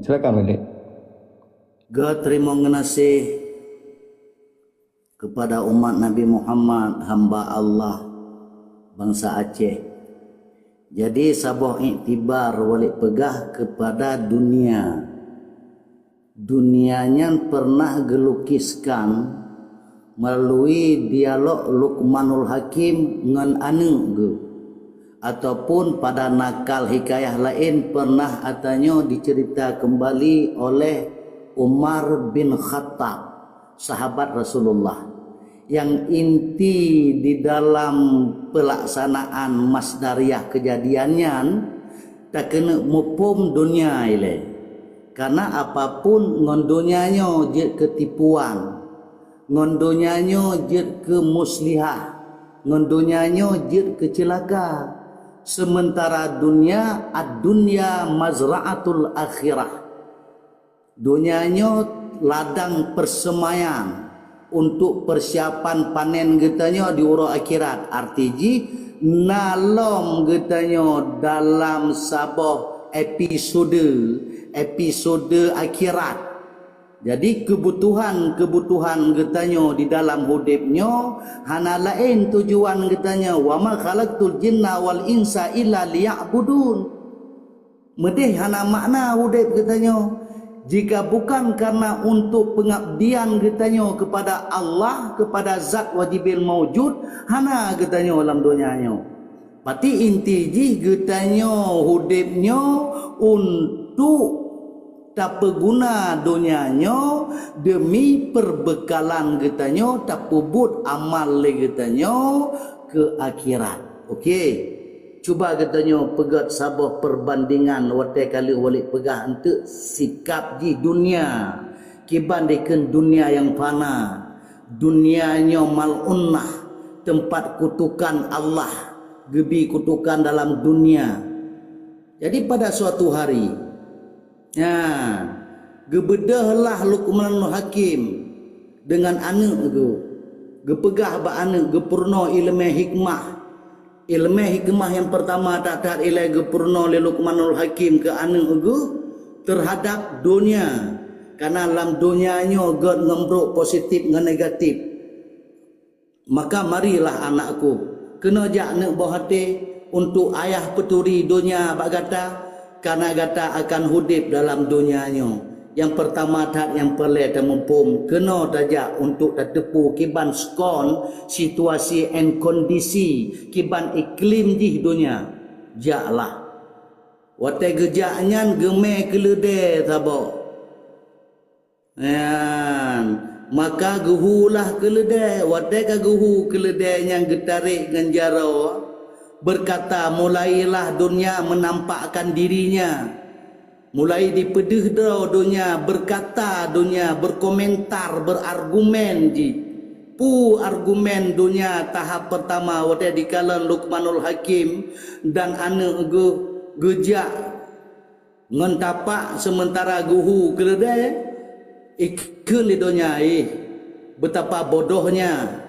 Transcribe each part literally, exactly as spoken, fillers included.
Silakan, Adik. Geuteurimong geunaséh kepada umat Nabi Muhammad, hamba Allah, bansa Aceh. Jadi, saboh iktibar walek peugah kepada dunia. Dunia nyan pernah geulukiskan melalui dialog Luqmanul Hakim ngon aneuk geuh, ataupun pada nakal hikayah laén pernah atanyoe dicerita kembali oleh Umar bin Khattab, sahabat Rasulullah. Nyang inti di dalam pelaksanaan masdariyah kejadian nyan, takeuneuk muphom dunia ilée. Karena apapun ngon dunia nyoe jeuet keu tipuan, ngon dunia nyoe jeuet keu muslihah, ngon dunia nyoe jeuet keu ceulaka. Sementara dunia, ad-dunya mazra'atul akhirah. Donya nyoe ladang persemaian untuk persiapan panen geutanyoe di uroe akhirat. Arti jih, na lom geutanyoe dalam saboh episode, episode akhirat. Jadi, keubutuhan-keubutuhan geutanyoe di dalam udeb nyoe hana laén tujuan geutanyoe, "Wa ma khalaqtul jinna wal insa illa liya'budun." Meudeh hana makna udeb geutanyoe, jika bukan karena untuk pengabdian geutanyoe kepada Allah, kepada Zat Wajibil Maujud, hana geutanyoe lam donya nyoe. Pati inti jih geutanyoe udeb nyoe untuk tapeuguna donya nyoe demi perbekalan geutanyoe, tapeubuet amal lé geutanyoe keu akhirat. Oke. Cuba geutanyoe peugét saboh perbandingan watée ka lheueh walek peugah eunteuk sikab jih dunia, kiban dikheun dunia nyang fana. Dunia nyoe mal'unah, teumpat kutukan Allah, geubi kutukan dalam dunia. Jadi pada suatu hari, nyan, geubeudôh lah Luqmanul Hakim deungon aneuk geuh. Geupeugah bak aneuk, geupeurunoe ileumé hikmah. Ileumé hikmah nyang peurtama that-that ilée geupeurunoe lé Luqmanul Hakim keu aneuk geuh teuhadab donya. Kareuna lam donya nyoe gét ngon brok, positif ngon negatif. Maka marilah anakku, keunoe jak neuk boh até, untuk ayah peuturi donya bak gata, kareuna gata akan udeb dalam donya nyoe. Nyang peurtama that nyang peureulée tamuphom, keunoe tajak untuk tateupeue kiban skon situasi and kondisi, kiban iklim jih donya. Jaklah. Watée geujak nyan geumé keuleudée saboh. Nyan, maka geuhulah keuleudée, watée ka geuhu keuleudée nyang geutarek ngon jaroe, beurkata, mulailah donya meunampakkan dirinya. Mulai dipeudeuh droe donya, beurkata donya, beurkomentar, beurargumen jih. Peue argumen donya tahap peurtama watée dikalon Luqmanul Hakim dan aneuk geuh geujak ngon tapak seumeuntara geuhu keuleudée, ikheun lé donya, "Ih, beutapa bodohnya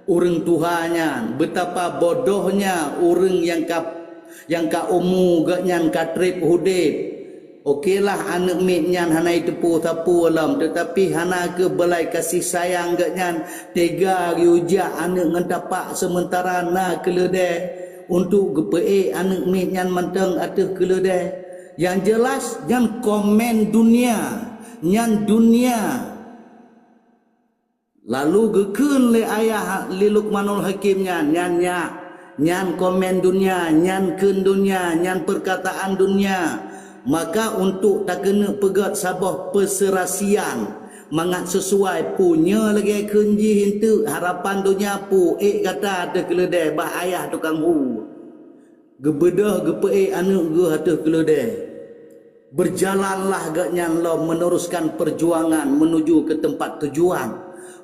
ureuëng tuha nyan, beutapa bodohnya ureuëng nyang ka, nyang ka umu geuhnyan ka treb udeb. Okelah aneuk miet nyan hana jiteupeue sapeue lom, teutapi hana kheueh beulai kasih sayang geuhnyan teuga geujak aneuk ngon tapak seumeuntara na keuleudée untuk geupeuék aneuk miet nyan mantong ateueh keuleudée." Nyang jeulaih, nyan komen dunia, nyan dunia. Lalu geukheun lé ayah lé Luqmanul Hakim nyan, nyan nyak, nyan komen dunia, nyan kheun dunia, nyan peurkataan dunia. Maka untuk takeuneuk peugét saboh peuseurasian, mangat sisuai, peue nyoe lagée kheun jih eunteuk harapan donya peue ék gata ateueh keuleudée bah ayah tukang hu. Geubeudôh geupeuék aneuk geuh ateueh keuleudée. Beurjalanlah geuhnyan lom meneruskan peujuangan meunuju keu teumpat tujuan.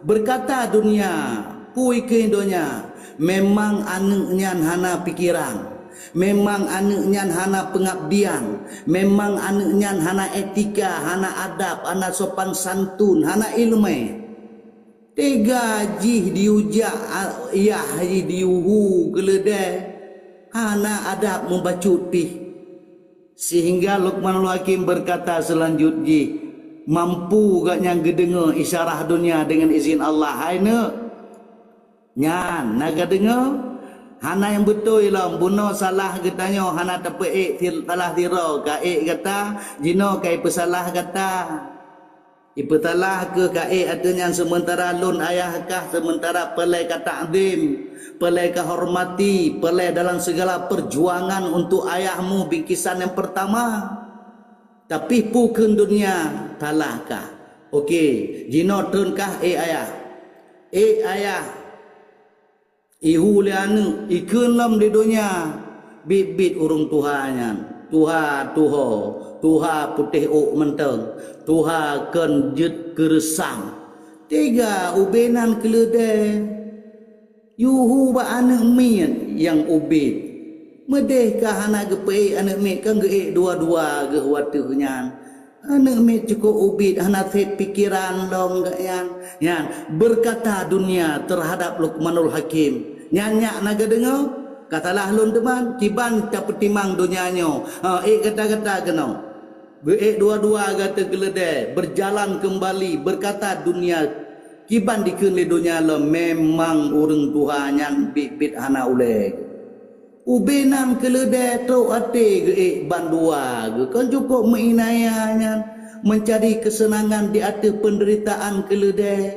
Beurkata dunia, peue kheun donya, memang aneuk nyan hana pikeran, memang aneuk nyan hana peungabdian, memang aneuk nyan hana etika, hana adab, hana sopan santun, hana iéleumé. Teuga jih diujak a-, yah jih diuhu keuleudée, hana adab meubacut pih. Sehingga Luqmanul Hakim berkata selanjut jih, mampu gobnyan geudeungoe isyarah dunia dengan izin Allah, "Hai neuk, nyan na geudeungoe? Hana nyang beutôi lom, bunoe salah geutanyoe hana tapeuék salah sidroe, ka ék gata, jinoe ka ipeusalah gata." Ipeusalah keuh ka ék ateueh nyan, seumeuntara lôn ayah kah, seumeuntara peureulée ka takzim, peureulée ka hormati, peureulée dalam segala perjuangan untuk ayahmu bingkisan nyang pertama. Tapi peue kheun dunia, salah kah. Oke, jinoe treun kah ék ayah. Ék ayah. Ihu lé aneuëk, ikheun lom di donya, biet-biet ureuëng tuha nyan, tuha tuho, tuha putéh ôk mantong, tuha kon jeuet keureusang. Teuga ubé nan keuleudée, yuhu bak aneuëk miet nyang ubit. Meudeh ka hana geupeuék aneuëk miet, kan geuék dua-dua geuh watée nyan. Aneuëk miet cukôp ubit, hana sép pikeran lom geuh nyan. Nyan, berkata dunia terhadap Luqmanul Hakim. Nyan nyak na geudeungoe, ka salah lôn teuma, kiban tapeutimang donya nyoe. Ha, ék gata-gata keunoe. Geuék dua-dua gata keuleudée, berjalan kembali, berkata dunia, kiban dikheun lé donya lom, memang ureuëng tuha nyan biet-biet hana ulée. Ubé nan keuleudée trok até geuék bandua geuh, kon cukôp meuinaya nyan mencari kesenangan di ateueh penderitaan keuleudée.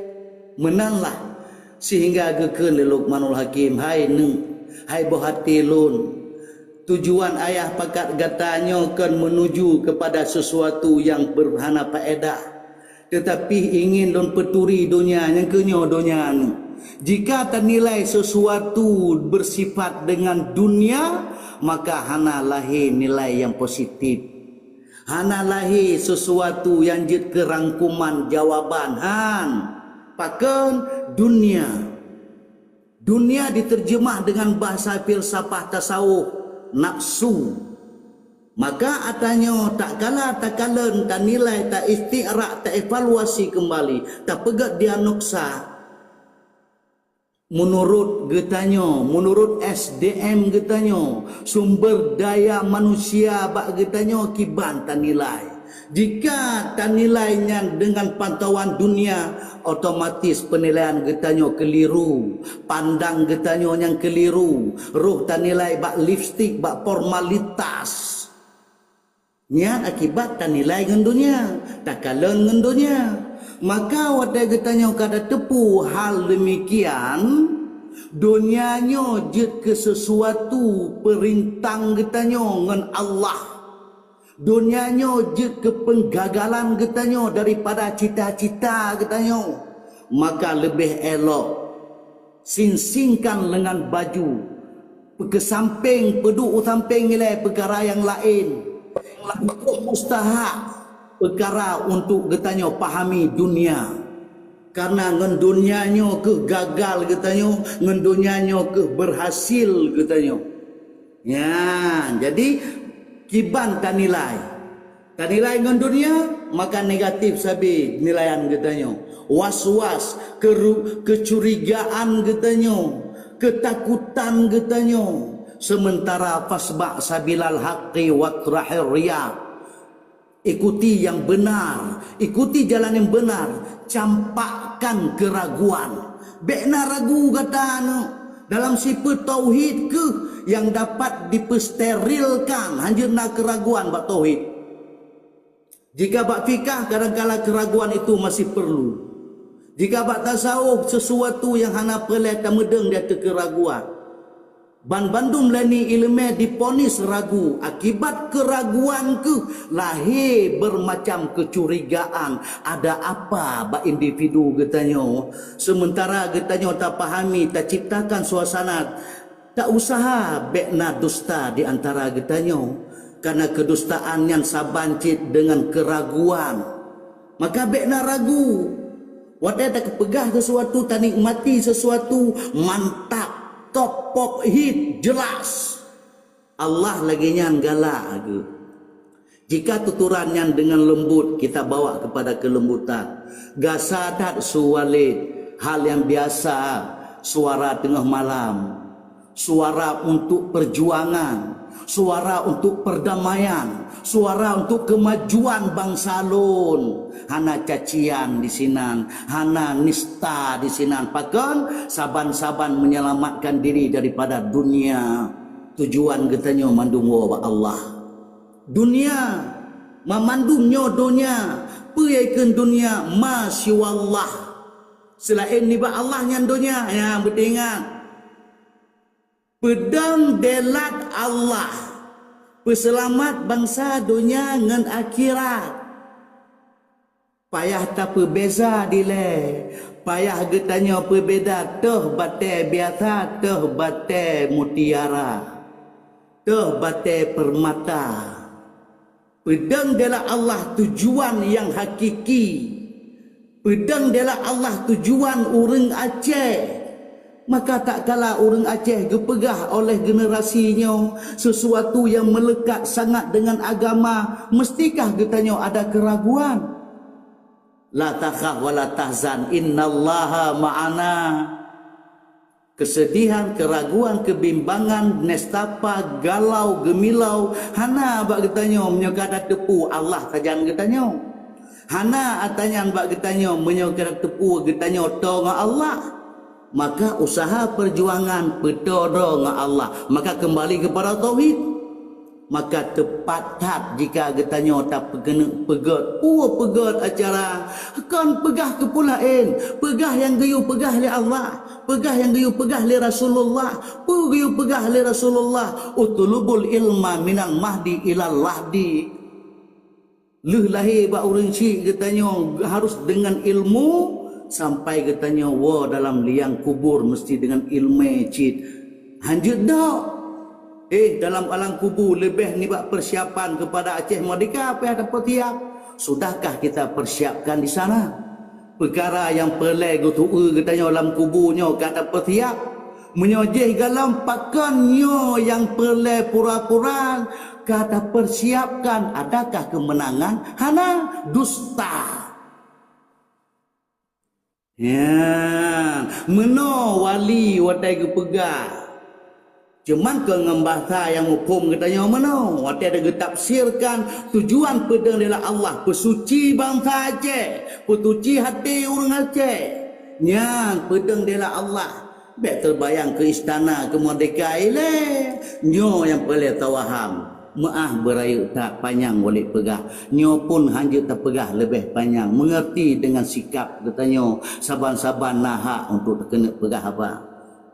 Meunanlah sehingga geukheun lé Luqmanul Hakim, "Hai neuëk, hai boh até lôn, tujuan ayah pakat gata nyoe kon menuju kepada sesuatu nyang ber-, hana faedah." Tetapi ingin lôn peuturi donya nyang keunyoe donya nyoe. Jika tanilai sesuatu bersifat dengan dunia, maka hana lahé nilai nyang positif. Hana lahé sesuatu nyang jeuet keu rangkuman jawaban, han. Pakon? Dunia. Dunia diterjemah dengan bahasa filsafat tasawuf, nafsu. Maka atanyoe tatkala takalon, tanilai, taistiqra, taevaluasi kembali, tapeugét diagnosa. Menurut geutanyoe, menurut S D M geutanyoe, sumber daya manusia bak geutanyoe kiban tanilai. Jika tanilai nyan dengan pantauan dunia, otomatis penilaian geutanyoe keliru, pandang geutanyoe nyang keliru, roh tanilai bak lipstik, bak formalitas. Nyan akibat tanilai ngon donya, takalon ngon donya. Maka watée geutanyoe ka tateupeue hal demikian, donya nyoe jeuet keu sesuatu peurintang geutanyoe ngon Allah. Donya nyoe jeuet keu peunggagalan geutanyoe daripada cita-cita geutanyoe, maka leubeh elok singsingkan lengan baju, peukeusampéng, peuduek u sampéng ilée peukara nyang laén. Cukup mustahak peukara untuk geutanyoe pahami dunia. Karena ngon dunia nyoe keuh gagal geutanyoe, ngon dunia nyoe keuh berhasil geutanyoe. Nyan, jadi kiban tanilai. Tanilai ngon dunia, maka negatif sabe nilaian geutanyoe. Was-was, keru-, kecurigaan geutanyoe, ketakutan geutanyoe. Sementara fasba' sabilal haqqi watrahir riya. Ikuti yang benar, ikuti jalan yang benar, campakkan keraguan. Bék na ragu gata nyoe. Dalam sifeut tauhid keuh nyang dapat dipeusterilkan, hanjeuet na keraguan bak tauhid. Jika bak fikah, kadangkala keraguan itu masih perlu. Jika bak tasawuf, sesuatu nyang hana peureulée tameudeueng di ateueh keraguan. Banbandum lé ni iéleumé diponis ragu, akibat keraguan keuh lahé bermacam kecurigaan, ada apa bak individu geutanyoe. Sementara geutanyoe tapahami, taciptakan suasana, tak usaha bék na dusta di antara geutanyoe, karena kedustaan nyan saban cit dengan keraguan. Maka bék na ragu. Watée tapeugah sesuatu, tanikmati sesuatu, mantap, top, pop, hit, jelas. Allah lagée nyan galak geuh. Jika tuturan nyan dengan lembut kita bawa kepada kelembutan, gasa that su walét, hal yang biasa, suara tengah malam, suara untuk perjuangan, Suara untuk perdamaian, suara untuk kemajuan bangsa lôn. Hana cacian di sinan, hana nista di sinan. Pakon? Saban-saban menyelamatkan diri daripada dunia. Tujuan geutanyoe mandum woe bak Allah. Dunia, mamandum nyoe donya, peue nyang kheun dunia, ma siwallah. Seulaén nibak Allah nyan donya, nyan beuteuingat. Peudong dilat Allah, peuseulamat bansa donya ngon akhirat. Payah tapeubeza dilée, payah geutanyoe peubeda toh batée biasa, toh batée mutiara, toh batée peurmata. Peudong dilat Allah tujuan nyang hakiki. Peudong dilat Allah tujuan ureuëng Aceh. Maka tak kala ureuëng Aceh geupeugah oleh generasi nyoe sesuatu nyang meulekat sangat dengan agama, mestikah geutanyoe ada keuraguan? La takhaf wa la tahzan, innallaha ma'ana. Keuseudihan, keuraguan, keubimbangan, nestapa, galau, geumilau hana bak geutanyoe meunyoe ka tateupeue Allah sajan geutanyoe. Hana atra nyan bak geutanyoe meunyoe ka tateupeue geutanyoe toe ngon Allah. Maka usaha peujuangan peutoe droe ngon Allah, maka keumbali keupada tauhid. Maka teupat that jika geutanyoe tapeukeuneuk peugét, peue peugét acara, kon peugah keu peue laén, peugah nyang geuyue peugah lé Allah, peugah nyang geuyue peugah lé Rasulullah. Peue geuyue peugah lé Rasulullah, "Utlubul ilma minal mahdi ilal lahdi." Lheueh lahé bak ureuëng chik geutanyoe harus deungon ilmu, sampai geutanyoe woe dalam liang kubur meusti deungon iéleumé cit. Hanjeuet dok. Eh, dalam alam kubu leubeh nibak persiapan keupada Aceh Merdeka payah tapeutiap. Sudahkah kita persiapkan di sana? Peukara nyang peureulée geutu'eu geutanyoe lam kubu nyoe ka tapeutiap. Meunyoe jih galom, pakon nyoe nyang peureulée pura-pura ka tapersiapkan? Adakah keumeunangan? Hana, dusta. Ya, meunoe wali watée geupeugah. Cuman keu ngon basa nyang muphom geutanyoe meunoe, watée geuteupsirkan tujuan peudong dilat Allah, peusuci bansa Aceh, peusuci até ureuëng Aceh. Nyan peudong dilat Allah. Bék teubayang keu istana keumeurdeka ilée. Nyoe nyang peureulée tawaham. Meuáh beurayeuk that panyang ulée peugah. Nyoe pun hanjeuet tapeugah leubeh panyang, meungeurti deungon sikab geutanyoe saban-saban na hak untuk takeuneuk peugah haba.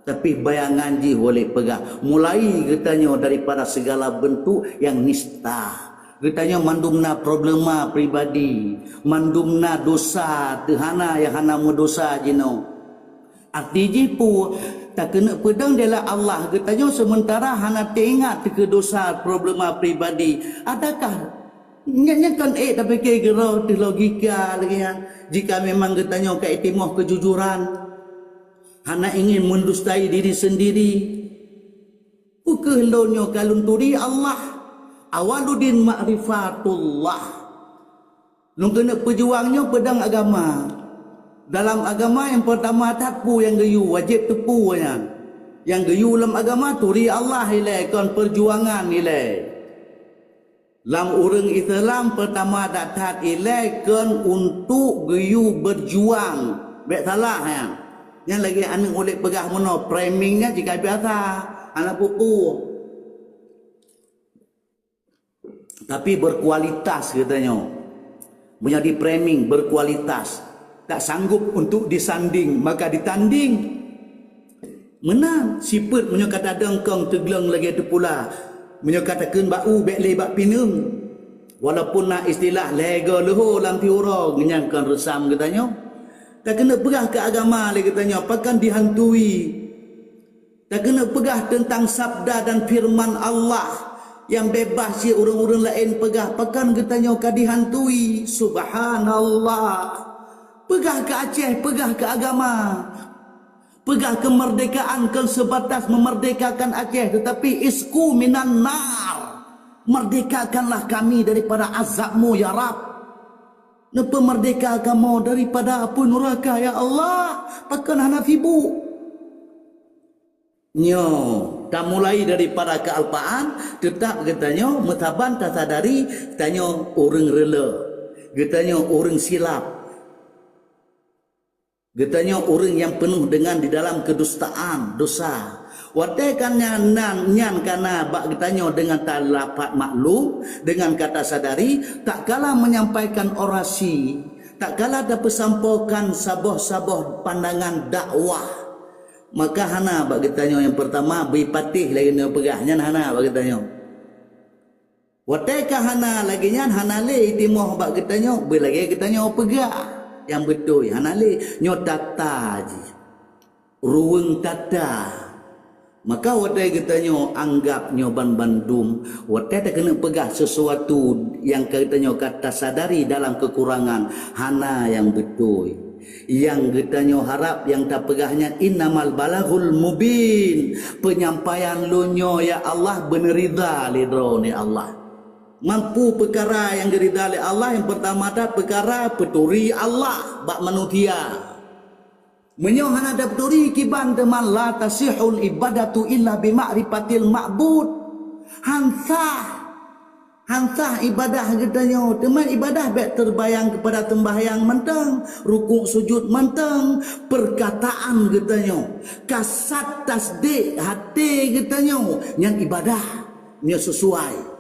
Tapi bayangan jih ulée peugah, mulai geutanyoe daripada segala bentuk nyang nista. Geutanyoe mandum na problema pribadi, mandum na dosa teuhana nyang hana meudosa jinoe. Arti jih peue? Takeuneuk peudong dilat Allah geutanyoe seumeuntara hana teuingat keu dosa problema pribadi. Adakah nyan, nyan kon ék tapike keudroe teuh logika lagée nyan? Jika memang geutanyoe ka itimoh keujujuran, hana ingin meudustai diri seundiri, peu kheueh lôn nyoe ka lôn turi Allah? Awwaluddin ma'rifatullah. Lôn keuneuk peujuang nyoe peudong agama. Dalam agama nyang peurtama that peue nyang geuyue, wajéb teupeue nyan. Nyang geuyue lam agama turi Allah ilée, kon peujuangan ilée. Lam ureuëng Islam peurtama that-that ilée kon untuk geuyue beujuang. Bék salah nyan. Nyan lagée aneuëk ulée peugah meunoe, framing nyan jika biasa, hana peue-peue. Tapi berkualitas geutanyoe. Meunyoe di framing berkualitas, tak sanggup untuk disanding, maka ditanding. Meunan, sifeuet meunyoe ka tadong kong teugleng lagée teupula, meunyoe ka takheun bak u bék lé bak pineung. Walaupun na istilah lhée goe leuho lam tiuroe, nyan kon reusam geutanyoe. Takeuneuk peugah keu agama lé geutanyoe, pakon dihantui. Takeuneuk peugah teuntang sabda dan firman Allah nyang beubaih cit ureuëng-ureuëng laén peugah, pakon geutanyoe ka dihantui. Subhanallah. Peugah keu Aceh, peugah keu agama. Peugah keumeurdekaan kon seubatas meumerdekakan Aceh, teutapi isku minan nar. Merdekakanlah kami daripada azab-Mu, ya Rabb. Neupeumeurdeka kamoe daripada apui nuraka, ya Allah. Pakon hana sibuk? Nyoe, Tamulai daripada keualpaan, teutap geutanyoe meusaban tasadari geutanyoe ureuëng reulée, geutanyoe ureuëng silap, geutanyoe ureuëng nyang peunoh deungon di dalam keudustaan, dosa. Watée ka nyan, nyan, nyan kana bak geutanyoe deungon talafat maklum, deungon kata sadari, tatkala menyampaikan orasi, tatkala tapeusampoekan saboh-saboh pandangan dakwah, maka hana bak geutanyoe nyang peurtama bri patéh lagée nyoe peugah, nyan hana bak geutanyoe. Watée ka hana lagée nyan, hana lé itimoh bak geutanyoe, beulagée geutanyoe peugah nyang beutôi, hana lé, nyoe tata jih, ruweueng tata. Maka watée geutanyoe anggab nyoe banmandum, watée takeuneuk peugah sesuatu nyang ka geutanyoe ka tasadari dalam keukurangan, hana nyang beutôi. Nyang geutanyoe harab nyang tapeugah nyan innamal balaghul mubin, penyampaian lôn nyoe ya Allah beuneuridha lé Droeneuh Allah. Mampu peukara nyang geuridha lé Allah, nyang peurtama that peukara peuturi Allah bak manusia. Meunyoe hana tapeuturi kiban teuma la tasihul ibadatu illa bi ma'rifatil ma'bud. Hansah, hansah ibadah geutanyoe. Teuma ibadah bék teubayang keupada seumbahyang mantong, rukuk sujud mantong, peurkataan geutanyoe, kasat tasdek até geutanyoe, nyan ibadah nyoe sisuai.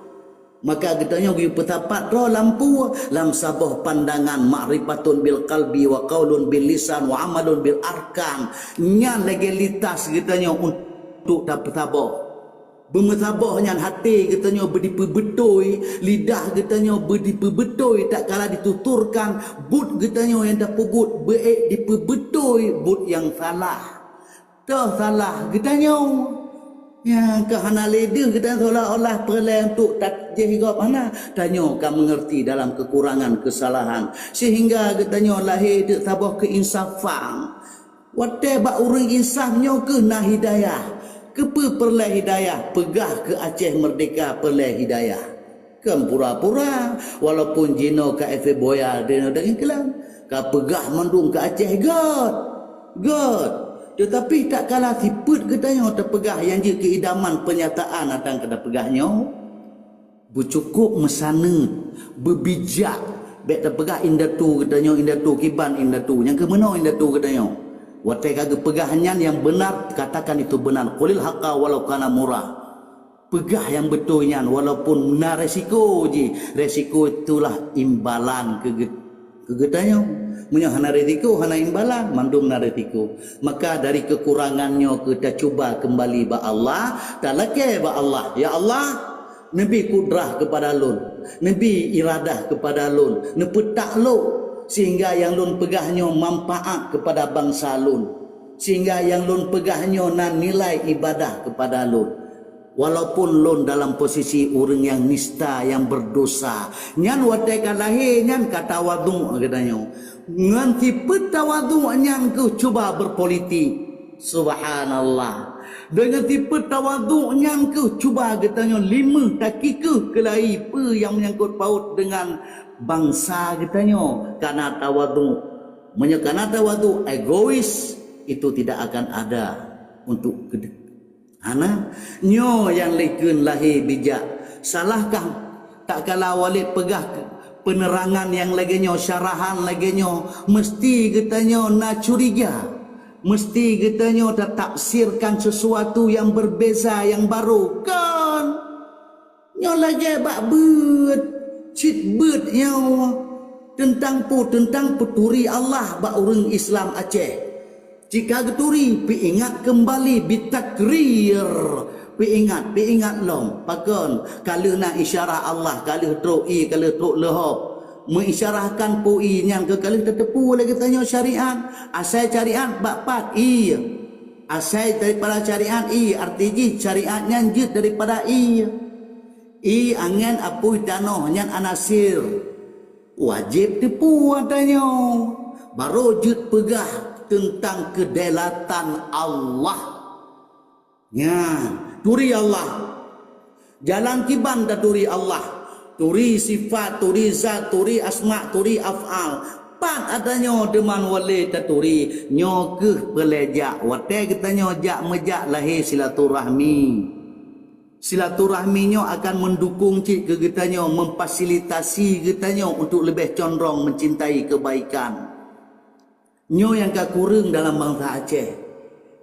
Maka geutanyoe geuyue peusapat droe lam peue, lam saboh pandangan, ma'rifatun bil qalbi wa qaulun bil lisan wa amalun bil arkan. Nyan legalitas geutanyoe untuk tapeusaboh. Beumeusaboh nyan até geutanyoe beudipeubeutôi, lidah geutanyoe beudipeubeutôi tatkala dituturkan buet geutanyoe nyang tapeubuet, beuék dipeubeutôi buet nyang salah. Toh salah geutanyoe. Nyang ka hana lé deuh geutanyoe seolah-olah peureulée untuk tajih gob hana. Tanyoe ka meungerti dalam keukurangan keusalahan, sehingga geutanyoe lahé teuk saboh keuinsafan. Watée bak ureuëng insaf nyoe keuh na hidayah. Keupeue peureulée hidayah? Peugah keu Aceh Merdeka peureulée hidayah. Kon pura-pura, walaupun jinoe ka efek boya deungon daging keulam, ka peugah mandum keu Aceh göt, göt. Teutapi tatkala sifeuet geutanyoe tapeugah nyang jeuet keu idaman peunyataan atan ka tapeugah nyoe, beucukôp meusaneut, beubijak, bék tapeugah indatu geutanyoe, indatu kiban indatu, nyang keumeunoe indatu geutanyoe. Watée ka geupeugah nyan nyang beunar, katakan itu beunar. Qulil haqa walau kana murra. Peugah nyang beutôi nyan walaupun na resiko jih, resiko itulah imbalan keu geu-, keu geutanyoe. Meunyoe hana resiko, hana imbalan, mandum na resiko. Maka dari keukurangan nyoe keu tacuba keumbali bak Allah, talakée bak Allah, "Ya Allah, neubi kudrah keupada lôn, neubi iradah keupada lôn, neupeutak lôn, sehingga nyang lôn peugah nyoe manfaat keupada bansa lôn, sehingga nyang lôn peugah nyoe na nilai ibadah keupada lôn." Walaupun lôn dalam posisi ureuëng nyang nista, nyang beurdosa, nyan watée ka lahé nyan ka tawadhu geutanyoe. Ngon sifeuet tawadhu nyan keuh cuba beupolitik. Subhanallah. Deungon sifeuet tawadhu nyan keuh cuba geutanyoe limeuh takikeuh keulayi peue nyang meunyangkot paut deungon bansa geutanyoe kana tawadhu. Meunyoe kana tawadhu egois, itu tidak akan ada untuk kede-, Hana, nyoe nyang likheun lahé bijak. Salahkah tatkala Walid peugah peunerangan nyang lagée nyoe, syarahan lagée nyoe, meuseuti geutanyoe na curiga. Meuseuti geutanyoe tatafsirkan sesuatu nyang beubeza, nyang barô. Kon! Nyoe lagée bak beuet, cit beuet nyoe teuntang peue, teuntang peuturi Allah bak ureuëng Islam Aceh. Jika geuturi, peuingat keumbali, bitakrir, peuingat, peuingat lom. Pakon? Ka lheueh na isyarah Allah, ka lheueh trok ie, ka lheueh trok leuhob. Meuisyarahkan peue ie nyan keu ka lheueh tateupeue lé geutanyoe syariat. Asai syariat bak pat ie. Asai daripada syariat ie, arti jih syariat nyan jeuet daripada ie. Ie, angén, apui, tanoh nyan anasir. Wajéb teupeue tanyoe, barô jeuet peugah teuntang keudaulatan Allah. Nyan, turi Allah. Jalan kiban taturi Allah. Turi sifat, turi zat, turi asma, turi af'al. Pat ata nyoe teuma walé taturi, nyoe keuh peulée jak. Watée geutanyoe jak meujak lahé silaturahmi. Silaturahmi nyoe akan mendukung cit keu geutanyoe, memfasilitasi geutanyoe untuk leubeh condrong mencintai kebaikan. Nyoe nyang ka kureueng dalam bansa Aceh.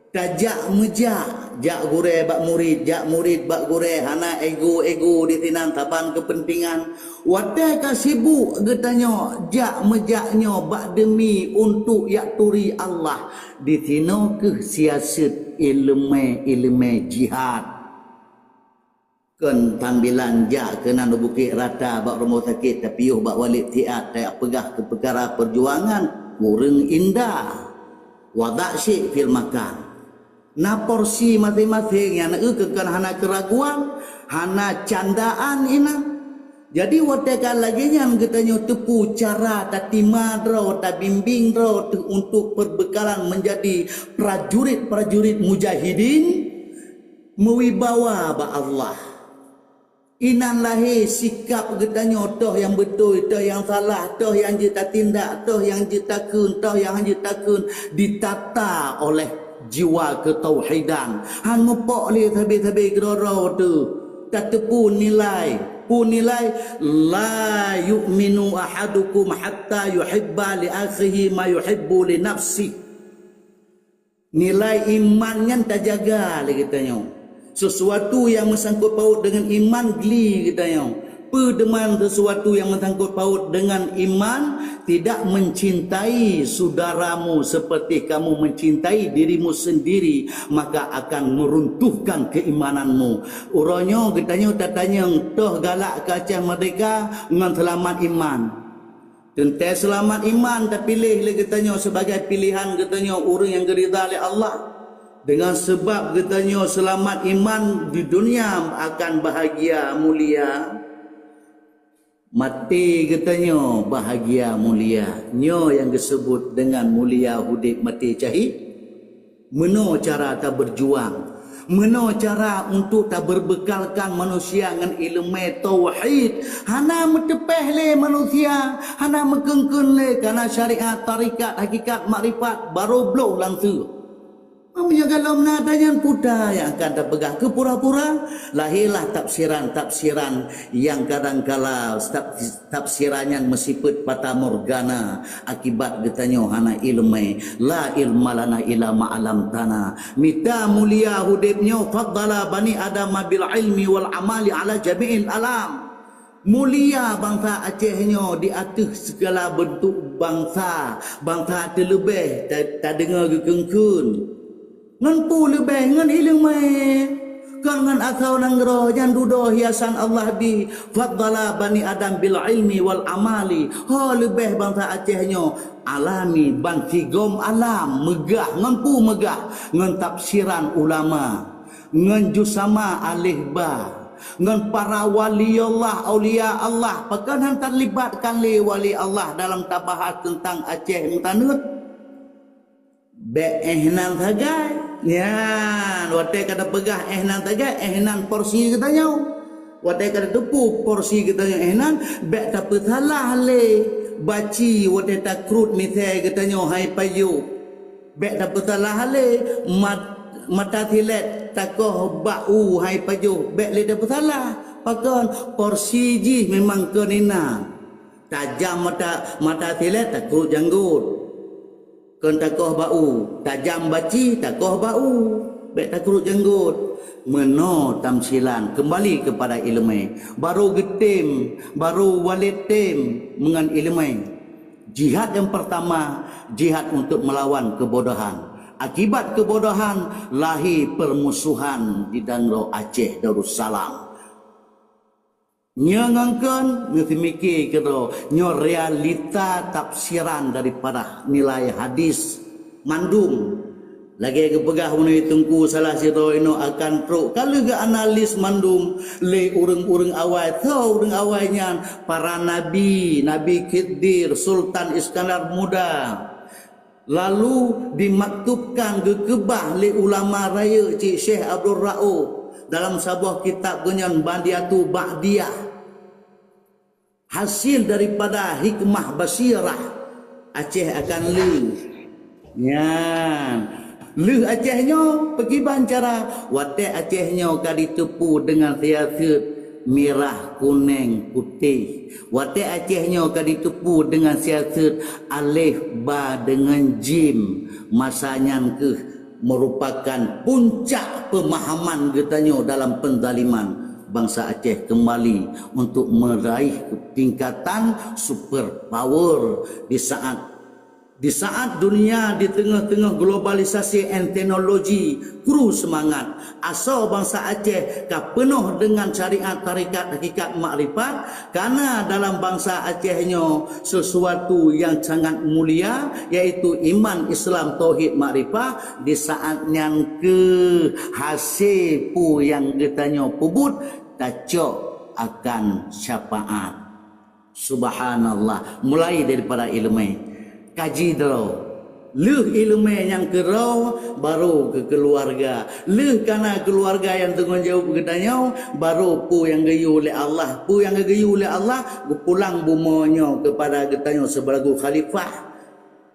Tajak meujak, jak gurée bak murit, jak murit bak gurée, hana ego-ego di sinan saban keupeuntengan. Watée ka sibuk geutanyoe jak meujak nyoe bak deumi untuk jak turi Allah, di sinoe keuh siaseuet ileumé-ileumé jihad. Kon sambilan jak keunan u Bukét Rata bak rumoh sakét, tapiôh bak Walid Siat, tapeugah keu peukara peujuangan, kureueng indah. Wadak syik fil makan. Na porsi maséng-maséng nyang na eu keu kon hana keuraguan, hana candaan inan. Jadi watée ka lagée nyan geutanyoe teupeu cara tatima droe, tabimbing droe teuh untuk perbekalan menjadi prajurit-prajurit mujahidin, meuwibawa bak Allah. Inan lahé sikap geutanyoe, toh nyang beutôi, toh nyang salah, toh nyang jeuet tatindak, toh nyang jeuet takheun, toh nyang hana jeuet takheun, ditata oleh jiwa keutauhidan. Han meupok lé sabe-sabe keudroe-droe teuh. Tateupeue nilai, peue nilai, "La yu'minu ahadukum hatta yuhibba li akhihi ma yuhibbu li nafsih." Nilai iman nyan tajaga lé geutanyoe. Sesuatu nyang meusangkot paut deungon iman gli geutanyoe. Peue teuma sesuatu nyang meusangkot paut deungon iman, tidak mencintai saudaramu seperti kamu mencintai dirimu sendiri, maka akan meruntuhkan keimananmu. Uroe nyoe geutanyoe tatanyong, toh galak keu Aceh Merdeka ngon seulamat iman. Teuntée seulamat iman tapiléh lé geutanyoe sibagai piléhan geutanyoe ureuëng nyang geuridha lé Allah. Deungon sabab geutanyoe seulamat iman di dunia akan bahagia mulia, maté geutanyoe bahagia mulia. Nyoe nyang geuseubut deungon mulia udeb maté syahid. Meunoe cara tabeujuang. Meunoe cara untuk tabeureubekalkan manusia ngon ileumé tauhid. Hana meuteupéh lé manusia, hana meukeuen-keuen lé kana syariat, tarekat, hakikat, makrifat, barô bloh lam teue. Meunyoe gohlom na tanyan puta nyang akan tapeugah keu pura-pura, lahirlah tafsiran-tafsiran nyang kadang kala taf-, tafsiran nyan meusifeuet fatamorgana akibat geutanyoe hana ileumé. La ilma lana illa ma 'allamtana. Mita mulia udeb nyoe, faddala bani Adam bil ilmi wal amali ala jami'il alam. Mulia bansa Aceh nyoe di ateueh segala bentuk bansa, bansa teuleubeh ta-, tadeungoe geukeuen-keuen. Ngon peue leubeh? Ngon ileumé. Kon ngon asoe nanggroe nyang dudoe hiasan Allah bri, faddala bani Adam bil ilmi wal amali. Ho leubeh bansa Aceh nyoe alami bansigom alam, meugah. Ngon peue meugah? Ngon tafsiran ulama, ngon jusama alif ba, ngon para wali Allah, aulia Allah. Pakon han talibatkan lé wali Allah dalam tabahas teuntang Aceh meutaneuet? Bék éh nan sagai. Nyan, watée ka tapeugah éh nan sagai, éh nan porsi geutanyoe. Watée ka tateupeue porsi geutanyoe éh nan, bék tapeusalah lé baci watée takrot misée geutanyoe hai pajoh. Bék tapeusalah lé mat-, mata silét takoh bak u hai pajoh. Bék lé tapeusalah. Pakon? Porsi jih memang kon inan. Tajam mata, mata silét takrot janggot. Kon takoh bak u, tajam baci takoh bak u, bék takrot janggot. Meunoe tamsilan, keumbali keupada ileumé. Barô geutem, barô Walid tem meungon ileumé. Jihad nyang peurtama, jihad untuk meulawan keubodohan. Akibat keubodohan, lahé peurmusohan di nanggroe Aceh Darussalam. Nyoe ngon kon, nyoe teumike keudroe, nyoe realita tafsiran daripada nilai hadis mandum. Lagée geupeugah uneue teungku salah sidroe inoe akan trok ka lheueh geuanalis mandum lé ureuëng-ureuëng awai, soe ureuëng awai nyan, para nabi, Nabi Khidir, Sultan Iskandar Muda. Lalu dimaktubkan geukeubah lé ulama rayeuk cit Syekh Abdul Rauf dalam saboh kitab geuh nyan Badiatu Ba'diyah. Hasil daripada hikmah basirah Aceh akan lheueh. Nyan. Lheueh Aceh nyoe, peukiban cara? Watée Aceh nyoe ka jiteupeue deungon siaseuet mirah, kuneng, putéh. Watée Aceh nyoe ka jiteupeue deungon siaseuet alif, ba deungon jim. Masa nyan kheueh merupakan puncak pemahaman geutanyoe dalam penzaliman. Bansa Aceh kembali untuk meraih tingkatan super power di saat, di saat dunia di teungoh-teungoh globalisasi and teknologi kru seumangat. Asoe bansa Aceh ka peunoh deungon syariat tarekat hakikat makrifat, karena dalam bansa Aceh nyoe sesuatu yang sangat mulia, yaitu iman, Islam, tauhid, makrifat. Di saat nyan kheueh hase peue nyang geutanyoe peubuet tacok akan syafaat. Subhanallah, mulai daripada iéleumé. Kaji droe. Lheueh iéleumé nyang keudroe, baru keu keuluwarga. Lheueh kana keuluwarga nyang teungoh jaweueb geutanyoe, baru peue nyang geuyue lé Allah. Peue nyang geuyue lé Allah, geupulang bumoe nyoe keupada geutanyoe sibagoe khalifah.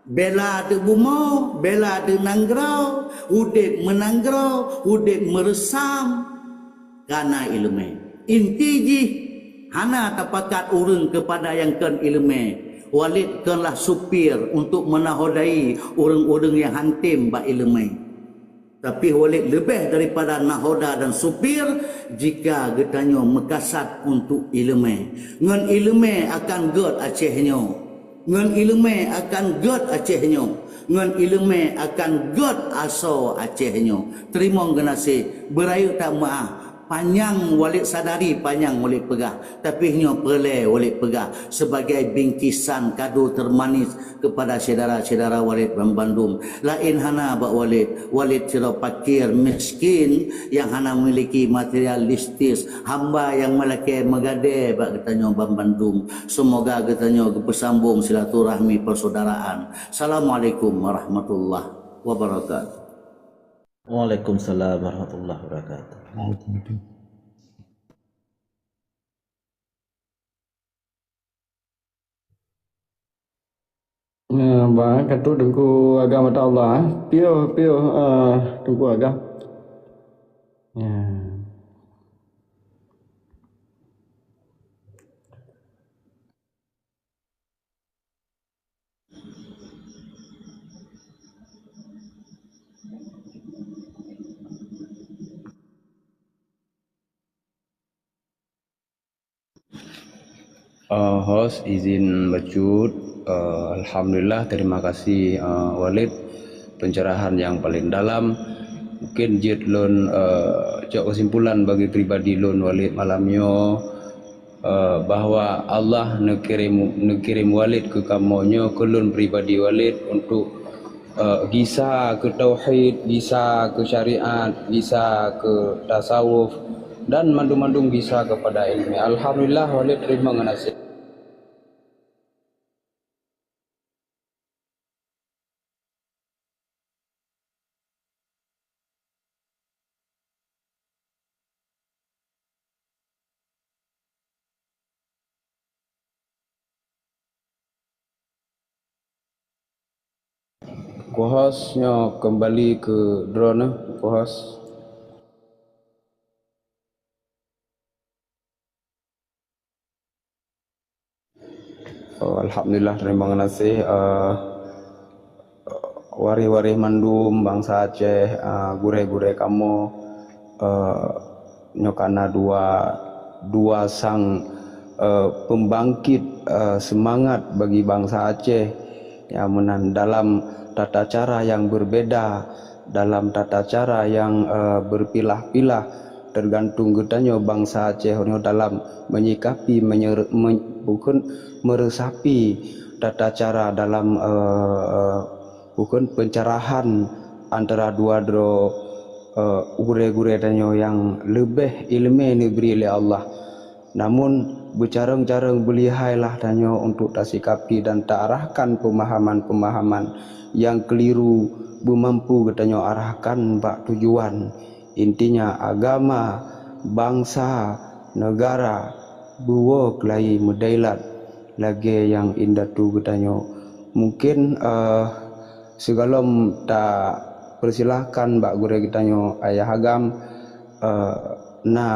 Bela ateueh bumoe, bela ateueh nanggroe, udeb meunanggroe, udeb meureusam. Kana iéleumé. Inti jih, hana tapakat ureuëng keupada nyang kon iéleumé. Walid konlah supir untuk meunahodai ureuëng-ureuëng nyang hantom bak iéleumé. Tapi Walid leubeh daripada nahoda dan supir jika geutanyoe meukasat untuk iéleumé. Ngon iéleumé akan gét Aceh nyoe. Ngon iéleumé akan gét Aceh nyoe. Ngon iéleumé akan gét asoe Aceh nyoe. Teurimong geunaséh, beurayeuk that meuáh. Panyang Walid sadari, panyang Walid peugah. Tapi nyoe peureulée Walid peugah sebagai bingkisan kado termanis keupada syedara-syedara Walid banbandum. Laén hana bak Walid. Walid sidroe pakir miskin nyang hana memiliki materialistis. Hamba nyang meulakée meugadée bak geutanyoe banbandum. Seumoga geutanyoe geupeusambong silaturahmi persaudaraan. Assalamualaikum warahmatullahi wabarakatuh. Waalaikumsalam warahmatullahi wabarakatuh. Ya, bah, ka trok Teungku Agam, mata Allah, eh. Piôh, piôh, eh, Teungku Agam. Ya. Eh, host izin bacut. Eh, alhamdulillah, terima kasih, eh, Walid, pencerahan yang paling dalam. Mungkin jeuet lôn, eh, cok kesimpulan bagi pribadi lôn, Walid, malam nyoe. Eh, bahwa Allah neukirim, neukirim Walid keu kamoe nyoe, keu lôn pribadi Walid, untuk, eh, gisa keu tauhid, gisa keu syariat, gisa keu tasawuf, dan mandum-mandum gisa keupada iéleumé. Alhamdulillah, Walid teurimong geunaséh. Kuhos nyoe kembali keu droeneuh, kuhos. Oh, alhamdulillah, terima kasih, eh, waréh-waréh mandum bansa Aceh, eh, gurée-gurée kamoe, eh, nyoe kana dua, dua sang, eh, pembangkit, eh, semangat bagi bansa Aceh, ya, meunan dalam tata cara yang berbeda, dalam tata cara yang, eh, berpilah-pilah, tergantung geutanyoe bansa Aceh nyoe dalam menyikapi, menyer-, men-, bukon meresapi tata cara dalam, eh, bukon pencerahan antara dua droe, eh, gurée-gurée tanyoe nyang leubeh iéleumé neubri lé Allah. Namun, beucarông-carông beulihailah tanyoe untuk tasikapi dan taarahkan peumahaman-peumahaman nyang keuliru beumampu geutanyoe arahkan bak tujuan. Intinya, agama, bansa, neugara, beuwoe keulayi meudailat lagée nyang indatu geutanyoe Mungkin, eh, sigohlom tapeusilahkan bak gurée geutanyoe Ayah Agam, eh, na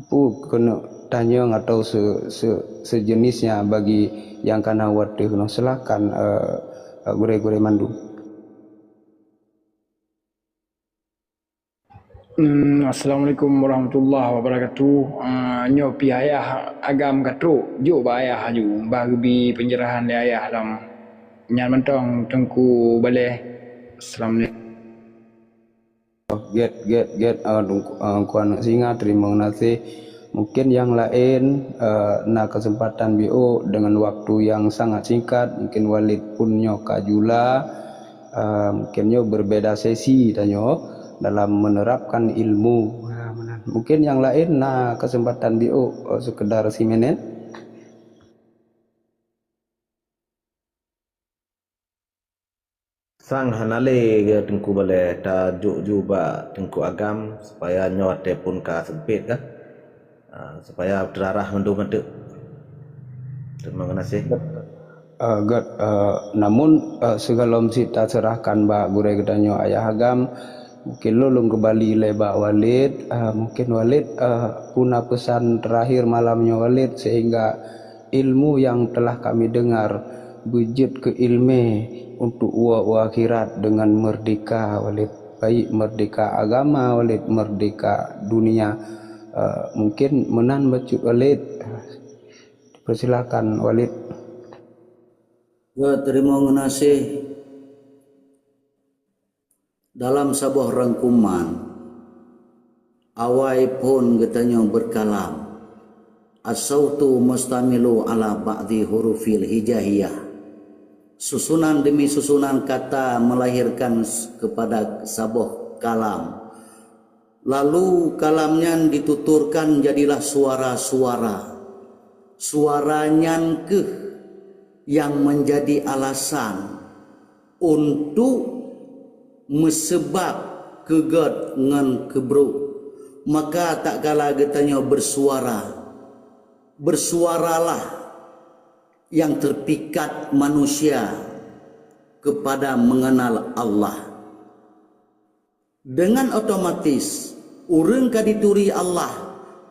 peue keuneuk tanyong atau se-, se-, sejenisnya bagi nyang kana watée keunoe. Silahkan, eh, gurée-gurée mandum. Hmm, assalamualaikum warahmatullahi wabarakatuh. Ah, nyoe pih Ayah Agam ka trok, jok bak Ayah laju, bah geubi pencerahan lé Ayah lom. Nyan mantong Teungku Baleh. Assalamualaikum. Gét, gét, gét, eh, Teungku, eh, Teungku Aneuk Singa, teurimong geunaséh. Mungkin nyang laén, eh, na keuseumpatan biôh deungon waktu nyang sangat singkat, mungkin Walid pun nyoe ka jula, eh, mungkin nyoe berbeda sesi tanyoe dalam menerapkan ilmu. Ah, meunan. Mungkin nyang laén na keuseumpatan biôh, eh, sekedar siminét. Sang hana lé geu Teungku Baleh, tajok ju bak Teungku Agam supaya nyoe watée pun ka seumpét kan. Ah, supaya teurarah mandum teuk. Teurimong geunaséh. Ah, gét, ah, namun, ah, sigohlom cit taseurahkan bak gurée geutanyoe Ayah Agam, mungkin lôn lôn keubali lé bak Walid, ah, mungkin Walid, ah, peue na peusan teurakhir malam nyoe Walid, sehingga ilmu yang telah kami dengar beujeuet keu iéleumé untuk uroe-uroe akhirat deungon meurdehka Walid, baik meurdehka agama Walid, meurdehka dunia. Eh, mungkin meunan bacut Walid. Persilakan Walid. Ya, teurimong geunaséh. Dalam saboh rangkuman, awai phon geutanyoe beukalam, as-sautu mustamilu ala ba'dhi hurufil hijaiyah. Susunan demi susunan kata melahirkan s-, kepada saboh kalam. Lalu kalam nyan dituturkan jadilah suara-suara. Suara nyan keuh nyang menjadi alasan untuk meuseubat keu gét ngon keu brok. Maka tatkala geutanyoe beusuara, beusuaralah nyang teupikat manusia keupada meungeunal Allah. Deungon otomatis, ureuëng ka dituri Allah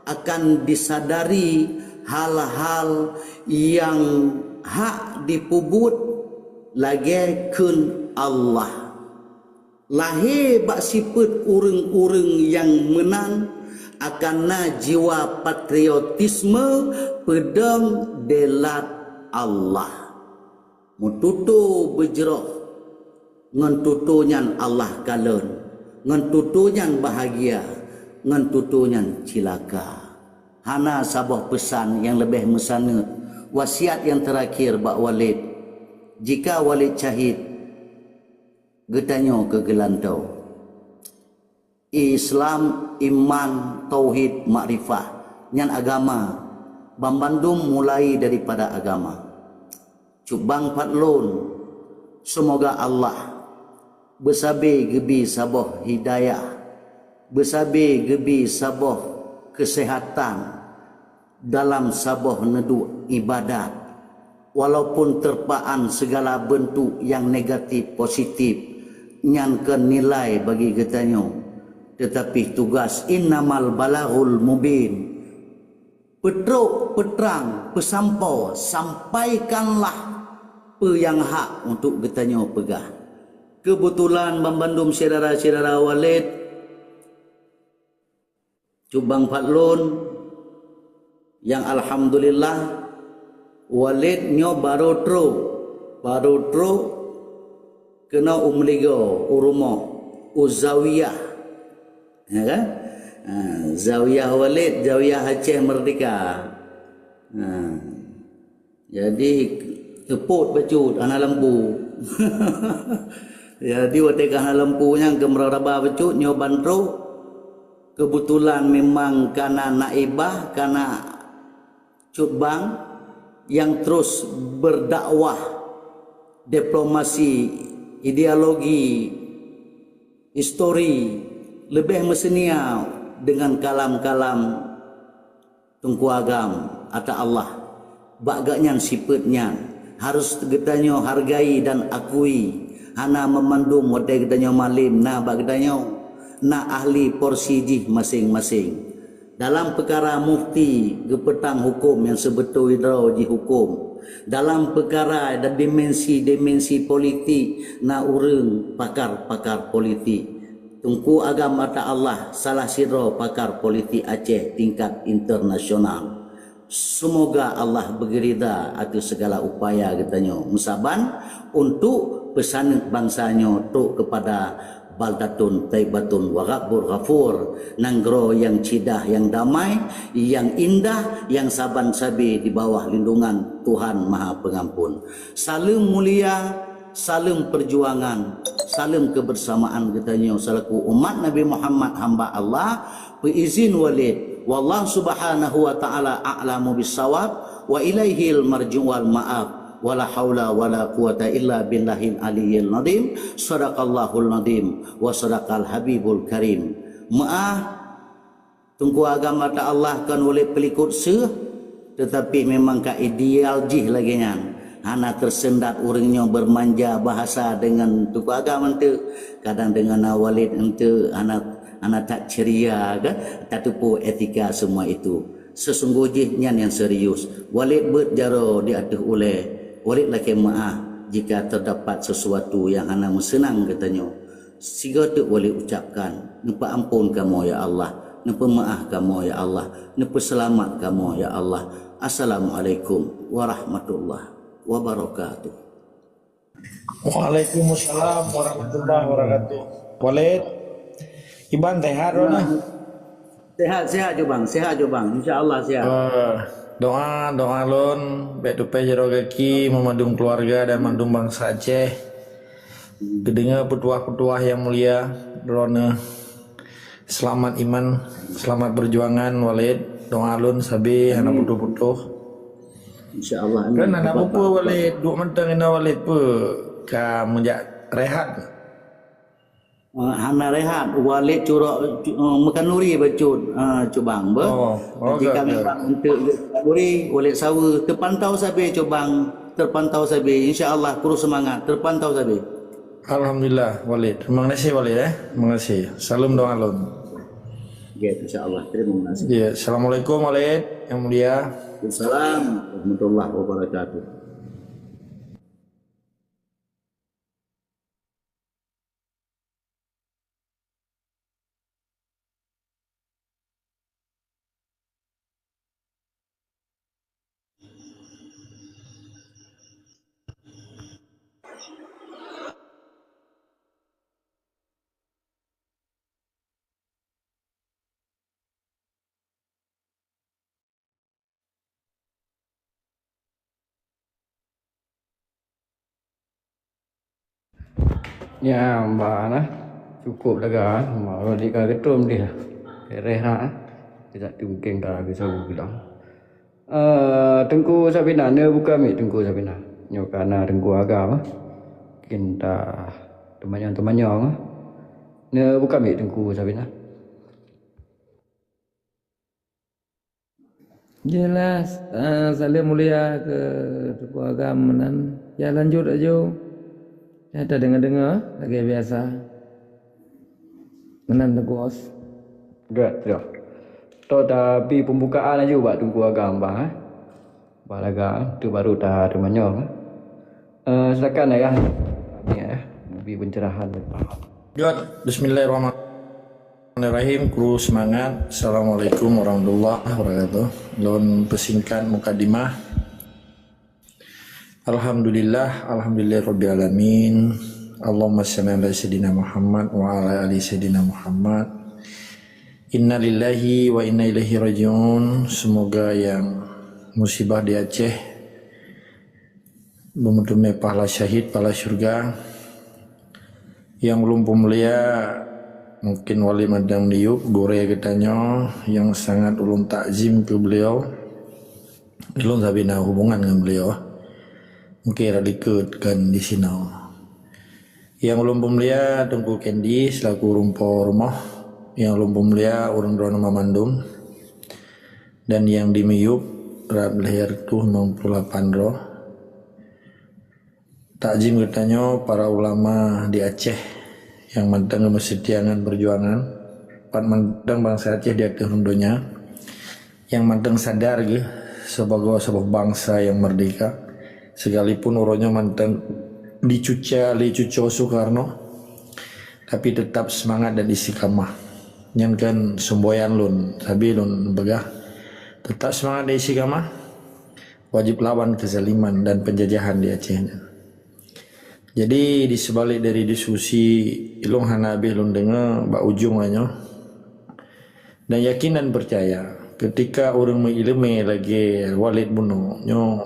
akan disadari hal-hal nyang hak jipeubuet lagée kheun Allah. Lahé bak sifeuet ureuëng-ureuëng nyang meunan akan na jiwa patriotisme peudong dilat Allah. Meututoe beujroh, ngon tutoe nyan Allah kalon, ngon tutoe nyan bahagia, ngon tutoe nyan cilaka. Hana saboh peusan nyang leubeh meusaneut, wasiat nyang teurakhir bak Walid. Jika Walid syahid, geutanyoe keu geulantoe. Islam, iman, tauhid, makrifah, nyan agama. Banmandum mulai daripada agama. Cut bang pat lôn, seumoga Allah beusabe geubi saboh hidayah, beusabe geubi saboh keuseuhatan, dalam saboh neuduek ibadat, walaupun teurpaan sigala beuntuk nyang negatif positif, nyan kon nilai bagi geutanyoe, teutapi tugaih innamal balaghul mubin. Peutrok, peutrang, peusampoe, sampaikanlah peue nyang hak untuk geutanyoe peugah. Keubeutulan banmandum syedara-syedara Walid, cut bang pat lôn nyang alhamdulillah, Walid nyoe barô trok, barô trok keunoe u Meuligoe, u rumoh, u zawiyah. Ya kan? Ha, zawiyah Walid, zawiyah Aceh Merdeka. Ha. Jadi, teupot bacut, hana lampu. Jadi, watée ka hana lampu nyan, geumeuraba bacut, nyoe ban trok. Keubeutulan memang kana naibah, kana cut bang nyang terus berdakwah, diplomasi, ideologi, histori, leubeh meuseunia deungon kalam-kalam Teungku Agam ata Allah, bak gobnyan sifeuet nyan, Harus geutanyoe hargai dan akui, hana meumandum watée geutanyoe malem na bak geutanyoe, na ahli porsi jih maséng-maséng. Dalam peukara mufti geupeutang huköm nyang seubeutôi droe jihuköm. Dalam peukara dan dimensi-dimensi politik na ureuëng pakar-pakar politik. Teungku Agam Atta Allah salah sidroe pakar politik Aceh tingkat internasional. Seumoga Allah beugeurida ateueh sigala upaya geutanyoe meusaban untuk peusaneuk bansa nyoe trok keupada baldatun thaibatun wa rabbun ghafur, nanggroe nyang cidah nyang damai, nyang indah, nyang saban sabe di bawah lindungan Tuhan Maha Pengampun. Saleuem mulia, saleuem peujuangan, saleuem keubeursamaan geutanyoe selaku umat Nabi Muhammad hamba Allah. Peuizin Walid, wallahu subhanahu wa ta'ala a'lamu bissawab, wa ilaihil marji'u wal ma'ab, wala haula wala quwata illa billahil aliyyil azim, sadaqallahul azim, wa sadaqal habibul karim. Meu'ah, Teungku Agam Atta Allah kon Walid peulikot seuh, teutapi memang ka ideal jih lagée nyan. Hana teuseundat ureuëng nyoe beurmanja bahasa deungon Teungku Agam eunteuk, kadang deungon na Walid eunteuk hana, hana that ceria ka, tateupeue etika semua itu. Seusunggoh jih nyan nyang serius. Walid beuet jaroe di ateueh ulée. Walid lakée meu'ah jika teudapat sesuatu nyang hana meuseunang geutanyoe. Sigoe teuk Walid ucapkan, "Neupeuamphon kamoe ya Allah, neupeumeu'ah kamoe ya Allah, neupeuseulamat kamoe ya Allah. Assalamualaikum warahmatullahi wabarakatuh." Waalaikumsalam warahmatullahi wabarakatuh. Walid, Iban sehat droeneuh? Sehat, sehat jo bang, sehat jo bang. Insya Allah sehat. Eh, doa, doa lôn, bék tupée jaroe gaki, meumandum keuluwarga dan mandum bansa Aceh. Geudeungoe peutuah-peutuah nyang mulia droeneuh. Seulamat iman, seulamat peujuangan, Walid. Doa lôn sabe hana putôh-putôh. Insya Allah. Kan hana peue-peue, Walid. Duek mantong inoe, Walid, peue ka meujak rehat? Eh, hana rehat, Walid curok, cu-, eh, meukanuri bacut, eh, cubang, beh. Oh, oh, jika memang untuk meukanuri, Walid saweue, teupantau sabe cubang, teupantau sabe. Insya Allah, kru seumangat, teupantau sabe. Alhamdulillah, Walid. Terima kasih, Walid, eh. Terima kasih. Salam doa lôn. Ya, insya Allah. Terima kasih. Ya, assalamualaikum, Walid. Yang mulia. Waalaikumsalam warahmatullahi wabarakatuh. Nyan bah nah, cukup lega, baru di ka geutrôm dia. Beres ha. Kita tu mungkin ka geusau bilang. Eh, Teungku Sabina, neubuka mic Teungku Sabina. Nyoe ka na Teungku Agam. Mungkin ta teumanyong-teumanyong. Neubuka mic Teungku Sabina. Jeulaih, eh, saleuem mulia keu Teungku Agam meunan. Ya, lanjut aju. Ya, tadeungoe-deungoe lagée biasa. Meunan Teungku Os. Gét, ya. Toh tabi pembukaan aju bak Teungku Agam bah, eh. Bah lega, tu baru ta teumanyong, eh. Eh, silakan, Ayah. Ni, eh, beri pencerahan. Gét, bismillahirrahmanirrahim. Bismillahirrahmanirrahim. Kru seumangat. Assalamualaikum warahmatullahi wabarakatuh. Lôn peusingkat mukadimah. Alhamdulillah, alhamdulillahirabbil alamin. Allahumma shalli ala sayyidina Muhammad wa ala ali sayyidina Muhammad. Innalillahi wa inna ilaihi rajiun. Semoga yang musibah di Aceh beumeuteumé pahala syahid, pahala syurga. Nyang ulôn peumulia, mungkin Walid Madang Miyup, gurée geutanyoe nyang sangat ulôn takzim keu beliau. Ulôn sabe na hubungan ngon beliau. Mungkin rot likot kan di sinoe. Nyang ulôn peumulia Teungku Kendi selaku ureuëng po rumoh. Nyang ulôn peumulia ureuëng droeneuh mandum. Dan nyang di Miyup rab leher tuh enam puluh lapan droe. Takzim geutanyoe para ulama di Aceh nyang mantong meuseutia ngon peujuangan, pat mantong bansa Aceh di ateueh donya, nyang mantong sadar geuh sibagoe saboh bansa nyang meurdeka, sekalipun uroe nyoe mantong dicuca lé cuco Soekarno, tapi teutap seumangat dan istiqamah. Nyan kan seumboyan lôn, sabe lôn peugah, teutap seumangat dan istiqamah, wajéb lawan keuzaliman dan peunjajahan di Aceh nyan. Jadi, di seubalek dari diskusi, ilôn hana habéh lôn deungoe bak ujong nyoe. Dan yakin dan peucaya, keutika ureuëng meuiéleumé lagée Walid bunoe nyoe,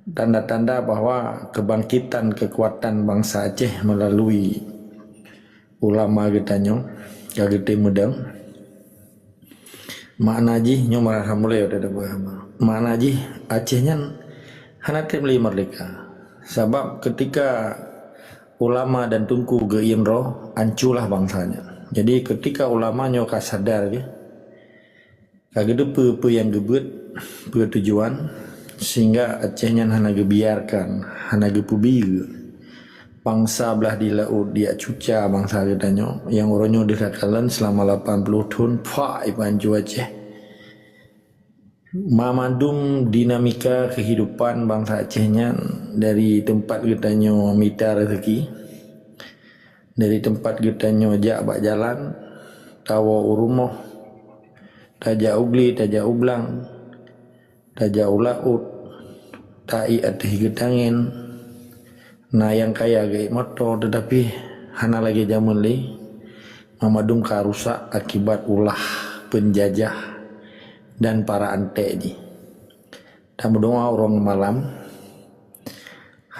tanda-tanda bahwa keubangkitan keukuatan bansa Aceh meulalui ulama geutanyoe ka geutem meudong. Makna jih nyoe, marham mulai pada dua hama. Makna jih Aceh nyan hana treb lé meurdeka. Sabab keutika ulama dan teungku geuiem roh, anculah bansa nyan. Jadi keutika ulama nyoe ka sadar geuh, ka geuteupeue peue nyang geubeuet, peue tujuan, sehingga Aceh nyan hana geubiarkan, hana geupeubiyeu bansa blah di laôt, diak cuca bansa geutanyoe nyang uroe nyoe deuh takalon seulama lapan ploh thon, pah, ipancu Aceh. Mamandum dinamika keuhidupan bansa Aceh nyan, dari teumpat geutanyoe mita raseuki, dari teumpat geutanyoe jak bak jalan, tawoe u rumoh, tajak u glé, tajak u blang, tajak u laôt, taék ateueh geutangen. Na nyang kaya geuék moto, teutapi hana lagée jameun lé. Mamandum ka rusak akibat ulah peunjajah dan para anték jih. Tameudoá uroe ngon malam,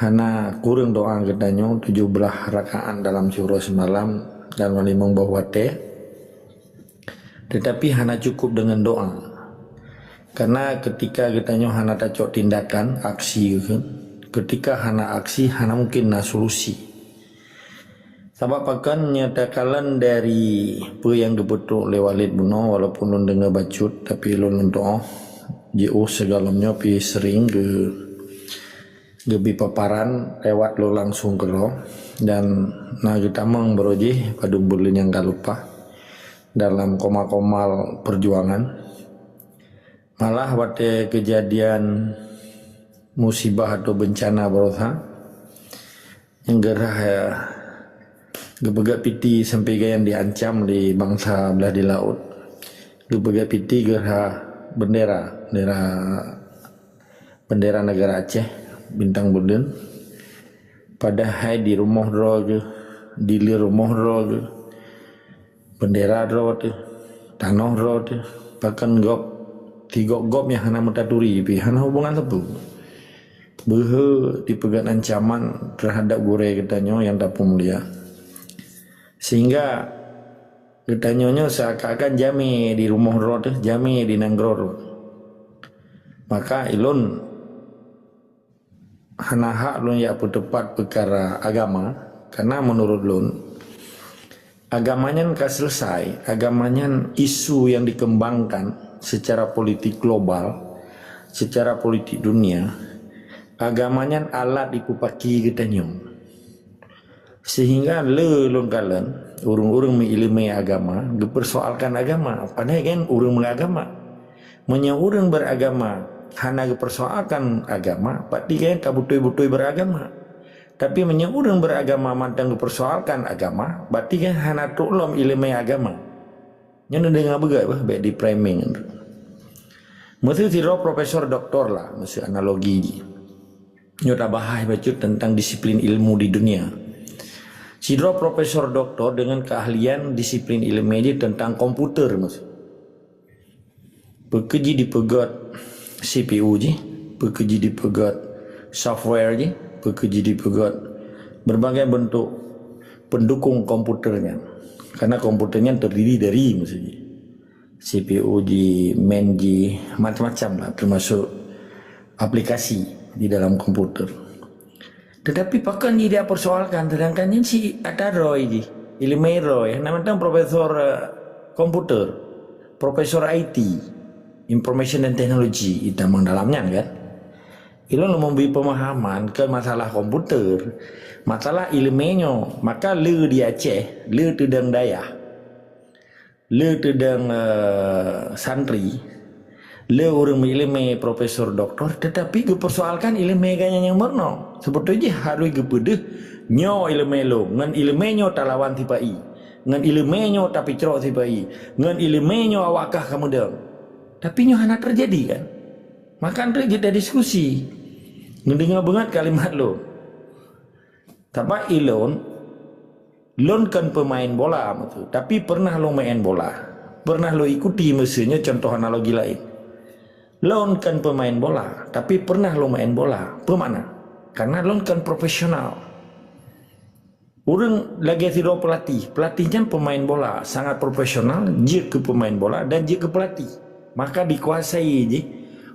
hana kureueng doá geutanyoe tujoh blaih rakaat dalam siuroe seumalam dan limong boh watée. Teutapi hana cukup deungon doá. Karena keutika geutanyoe hana tacok tindakan, aksi, keutika hana aksi, hana mungken na solusi. Sabab pakon, nyang takalon dari peue nyang geupeutrok lé Walid bunoe, walaupun lôn deungoe bacut, tapi lôn, lôn tuoh jiôh sigohlom nyoe pih sering geu-, geubri paparan lewat lôn langsung keudroe, dan na geutamong baroe jih padum buleuen nyang ka leupah dalam koma-koma peujuangan. Malah watée keujadian musibah atau beuncana baroesa, nyang geurhah, ya, geupeugét piti sampai geuyan diancam lé bansa blah di laôt. Geupeugét piti geurhah bendera, bendera, bendera negara Aceh, bintang buleuen. Padahai di rumoh droe geuh, di lé rumoh droe geuh, bendera droe teuh, tanoh droe teuh, pakon gob, tigok gob nyang hana meutaturi pih, hana hubungan sapeue. Beuhe dipeugét ancaman teuhadap gurée geutanyoe nyang tapeumulia. Sehingga geutanyoe nyoe seakan-akan jamé di rumoh droe teuh, jamé di nanggroe droe. Maka ilôn hana hak lôn jak peuteupat peukara agama, karena meunurot lôn, agama nyan ka selesai. Agama nyan isu nyang dikembangkan secara politik global, secara politik dunia. Agama nyan alat dipeupaki geutanyoe. Sehingga le lôn kalon, ureuëng-ureuëng meuiéleumé agama geupersoalkan agama, padahai kan ureuëng meuagama. Meunyoe ureuëng beragama hana geupersoalkan agama, berarti kan ka beutôi-beutôi beragama. Tapi meunyoe ureuëng beragama mantong geupersoalkan agama, berarti kan hana trok lom iéleumé agama. Nyoe neudeungoe beugét bah, bék di-framing. Meuseu sidroe profesor doktor lah, meuseu analogi jih. Nyoe tabahas bacut tentang disiplin ilmu di dunia. Sidroe profesor doktor dengan keahlian disiplin ilmu jih tentang komputer, meuseu. Peue keuh jih dipeugét C P U jih, peue keuh jih dipeugét software jih, peue keuh jih dipeugét berbagai bentuk pendukung komputer nyan. Karena komputer nyan terdiri dari, meuseu jih, C P U jih, main jih, macam-macam lah, termasuk aplikasi di dalam komputer. Tetapi pakon jih dipersoalkan, sedangkan nyan si ata droe jih, iéleumé droe, na mantong profesor, eh, komputer, profesor I T, Information and Technology, itamong dalam nyan kan. Ilôn lôn bri peumahaman keu masalah komputer, masalah ileumé nyoe, maka le di Aceh, le teudong dayah, le teudong, eh, santri, le ureuëng meuileumé profesor doktor, teutapi geupeursoalkan ileumé gobnyan nyang meurunoe. Seubeutôi jih harôh geupeudeuh nyoe ileumé lôn, ngon ileumé nyoe talawan sipa-i, ngon ileumé nyoe tapicrok sipa-i, ngon ileumé nyoe awak kah kameudong. Tapi nyoe hana teujadi kan? Maka teuk jeuet diskusi. Neudeungoe beungat kalimat lôn. Sabab ilôn, lôn kon peumaén bola meutu, tapi pernah lôn maén bola. Pernah lôn ikuti meuseu nyoe contoh analogi laén. Lôn kon peumaén bola, tapi pernah lôn maén bola. Peue makna? Karena lôn kon profesional. Ureuëng lagée sidroe pelatih. Pelatih nyan peumaén bola, sangat profesional, jeuet keu peumaén bola dan jeuet keu pelatih. Maka dikuasai jih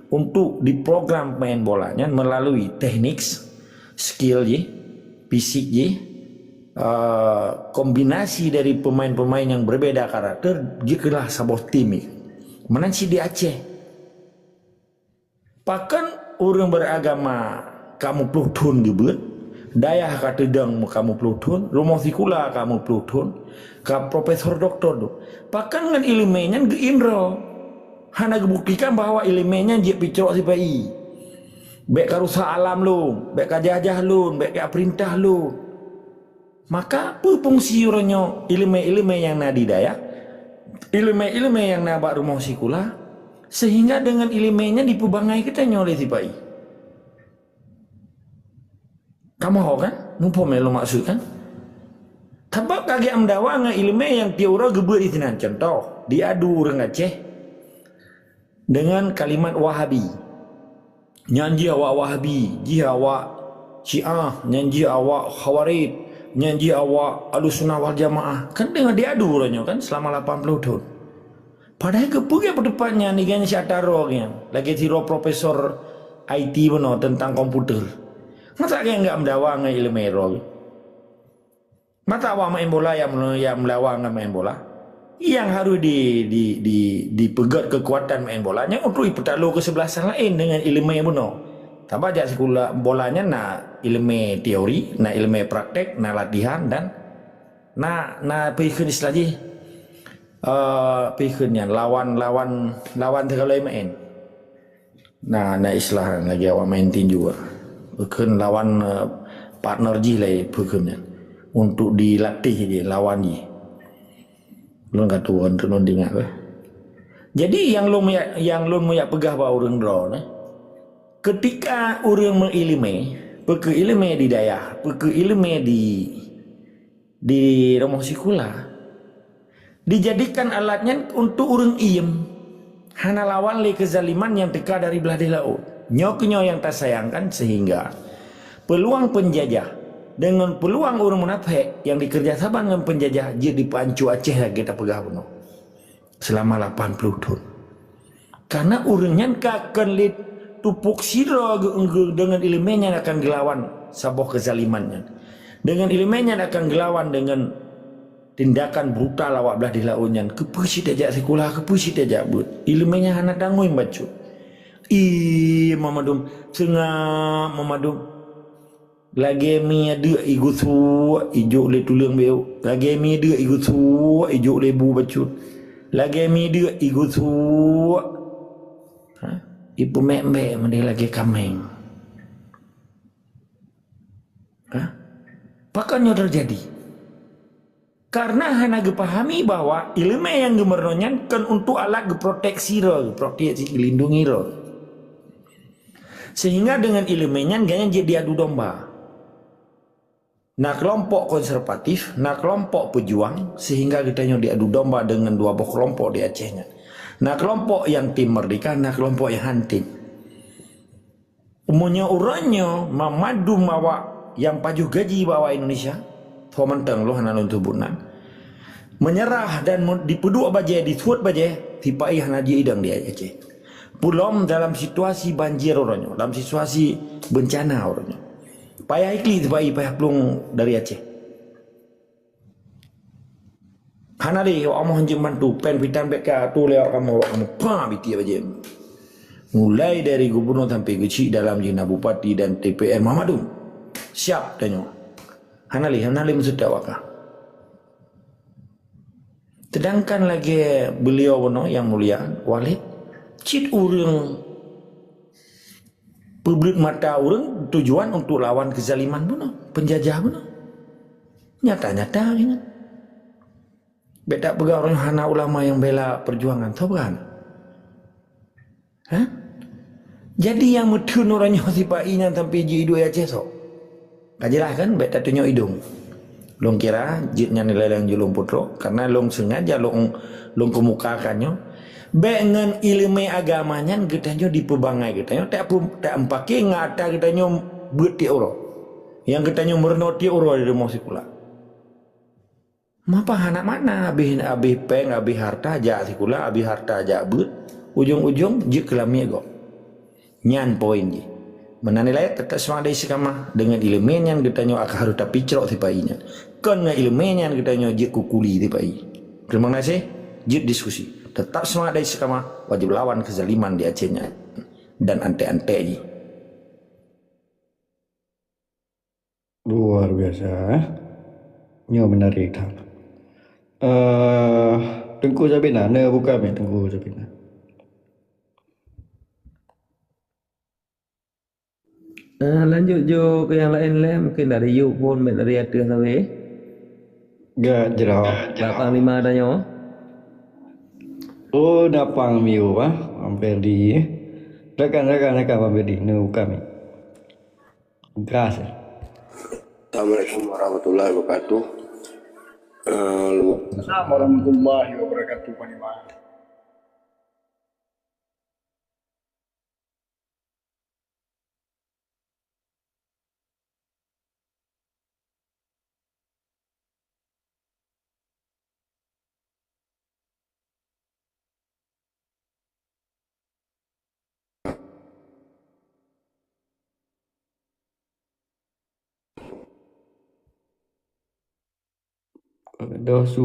untuk diprogram peumaén bola nyan melalui teknik, skill jih, fisik jih, eh, kombinasi dari peumaén-peumaén nyang berbeda karakter, jeuet keulah saboh tim jih. Meunan cit di Aceh. Pakon ureuëng beragama ka muplôh thon geubeuet, dayah ka teudong ka muplôh thon, rumoh sikula ka muplôh thon, ka profesor doktor tu. Pakon ngon ileumé nyan geuinro. Hana geubuktikan bahwa ileumé nyan jeuet picrok sipa-i. Bék ka rusak alam lôn, bék ka jah-jah lôn, bék ka peurintah lôn. Maka, peue fungsi uroe nyoe ileumé-ileumé nyang na di dayah, ileumé nyang na bak rumoh sikula, sehingga deungon ileumé nyan dipeubangai geutanyoe lé sipa-i? Kamoe ho kan? Muphom nyang lôn maksud kan? Sabab ka geumeudawa ngon ileumé nyang tiep uroe geubeuet disinan. Contoh, diadu ureuëng Aceh deungon kalimat Wahabi. Nyan jih awak Wahabi, jih awak Syiah, nyan jih awak Khawarij, nyan jih awak Ahlussunnah wal Jamaah. Kan deungon diadu uroe nyoe kan selama lapan puluh thon. Padahai keupeue geupeuteupat nyan, igan siat taroe nyan, lagée sidroe profesor I T bunoe teuntang komputer. Masa geuh nggak meudawa ngon ileumé droe? Mata awak maén bola nyang meula-, nyang meulawan ngon maén bola, nyang harôh di, di, di, dipeugét keukuatan maén bola nyan untuk jipeutaloe keu seubeulah sang laén deungon ileumé bunoe. Sabab jak sikula bola nyan na ileumé teori, na ileumé praktek, na latihan dan na, na peue kheun istilah jih, eh, peue kheun nyan, lawan, lawan, lawan teukalon maén. Nah, na istilah lagée awak main tinju. Peue kheun lawan, eh, partner jih lé peue kheun nyan. Untuk dilatih jih lawan jih. Lôn ka tuwö, lôn ingat beh. Jadi nyang lôn muyak, nyang lôn muyak peugah bak ureuëng droe nyoe, keutika ureuëng meuileumé, peue keu ileumé di dayah, peue keu ileumé di di rumoh sikula, dijadikan alat nyan untuk ureuëng iem, hana lawan lé keuzaliman nyang teuka dari blah deh laôt. Nyoe keuh nyoe nyang tasayangkan, sehingga peuluang peunjajah deungon peuluang ureuëng munafék nyang dikeureuja saban ngon peunjajah jeuet dipeuanco Aceh lagée tapeugah bunoe. Seulama lapan ploh thon. Kareuna ureuëng nyan ka kon lé tupok sidroe geu-, geu-, deungon ileumé nyan akan geulawan saboh keuzaliman nyan. Deungon ileumé nyan akan geulawan deungon tindakan brutal awak blah di laôt nyan. Keupeue cit tajak sikula, keupeue cit tajak beuet. Ileumé nyan hana tanggong bacut. Ih, meumandum, seungab meumandum. Lagée mie deuk igusuek ijok lé tuleueng beuk. Lagée mie deuk igusuek ijok lé bu bacut. Lagée mie deuk igusuek, ha, ipeumék-mék meudeh lagée kaméng. Ha? Pakon nyoe teujadi? Kareuna hana geupahami bahwa ileumé nyang geumeurunoe nyan kon untuk alat geuproteksi droe, geuproteksi, geulindungi droe. Sehingga deungon ileumé nyan gobnyan jeuet diadu domba. Na keulompok konservatif, na keulompok peujuang, sehingga geutanyoe diadu domba deungon dua boh keulompok di Aceh nyan. Na keulompok nyang tim meurdeka, na keulompok nyang han tim. Meunyoe uroe nyoe mamandum awak nyang pajoh gaji bak awak Indonesia, tho mantong lôn hana lôn seubut nan, meunyeurah dan meu-, dipeuduek bajée, disuet bajée, sipa-i hana jiidong di Aceh. Peulom dalam situasi banjir uroe nyoe, dalam situasi beuncana uroe nyoe. Payah iklik sipa-i, payah plueng dari Aceh. Hana lé awak kamoe hanjeuet bantu, péng pitan bék ka atu lé awak kamoe, awak kamoe pa bitiek bajée. Mulai dari gubernur sampai keuchik dalam jih na bupati dan D P R Mahmud. Siap tanyoe. Hana lé, hana lé meuseutôt wakah. Sedangkan lagèe beliau bunoe yang mulia, Walid, cit ureueng peubleut mata ureueng tujuan untuk lawan kezaliman bunoe, penjajah bunoe. Nyata-nyata ingat. Bèk tapeugah ureueng hana ulama yang bela perjuangan, soe beuhan? Ha? Jadi nyang meutheun uroe nyoe sipa-i nyan sampai jiduek Aceh soe? Ka jeulaih kan, bèk tatunyok idong. Lôn kira jeuet nyan nilai nyang jeuet lôn peutrok, karena lôn sengaja lôn, lôn kemukakan nyoe. Bèk ngon ileumèe agama nyan geutanyoe dipeubangai geutanyoe, tak pun, tak meupaké ngon ata geutanyoe beuet tiep uroe. Nyang geutanyoe meurunoe tiep uroe di rumoh sikula. Mapa hana makna, abéh, abéh péng, abéh harta jak sikula, abéh harta jak beuet, ujong-ujong jeuet keu lamiet gob. Nyan poin jih. Meunan ilèe, teutap seumangat istiqamah. Deungon ileumèe nyan geutanyoe akan harôh tapicrok sipa-i nyan. Kon ngon ileumèe nyan geutanyoe jeuet keu kuli sipa-i. Terima kasih, jeuet diskusi. Teutap seumangat dan istiqamah, wajéb lawan keuzaliman di Aceh nyan dan antek-antek jih. Luar biasa, eh. Nyoe menarik that. Eh, Teungku Sabina, neubuka mic Teungku Sabina. Eh, lanjut jok keu nyang laén lé, mungkin dari Yub phôn, dari ateueh sabe. Gak jroh. Bak Panglima tanyoe. Oh, na Panglima, Bang Ferdi. Silakan, silakan, silakan, Bang Ferdi. Neubuka mic. Gas. Assalamualaikum warahmatullahi wabarakatuh. Eh, lu- Assalamualaikum warahmatullahi wabarakatuh, Panglima. Doh su.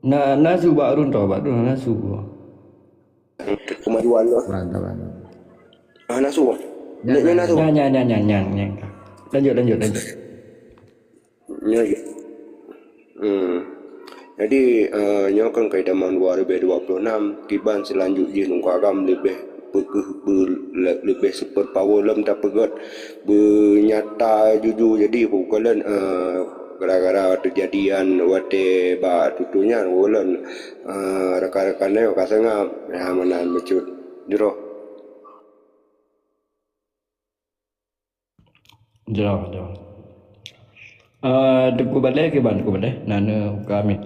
Na, na su bak run tau, bak run na su. Kemajuan tu. Mantap, mantap. Ah, na su. Nyan, nyan, nyan, nyan, nyan, nyan, nyan. Lanjut, lanjut, lanjut. Nyoe. Hmm. Jadi, eh, nyoe kan kaidah dua ribu dua puluh enam, kiban seulanjut jih lôn agam leubeh peukeuh, be-, le-, leubeh super power lom tapeugét beunyata juju. Jadi, bukan lôn, eh, gara-gara teujadian watée bak tutoe nyan, ulôn, eh, rakan-rakan nyoe ka seungab, ya, meunan bacut jroh. Jroh, jroh. Eh, Teungku Balè kiban, Teungku Balè? Na neubuka mic.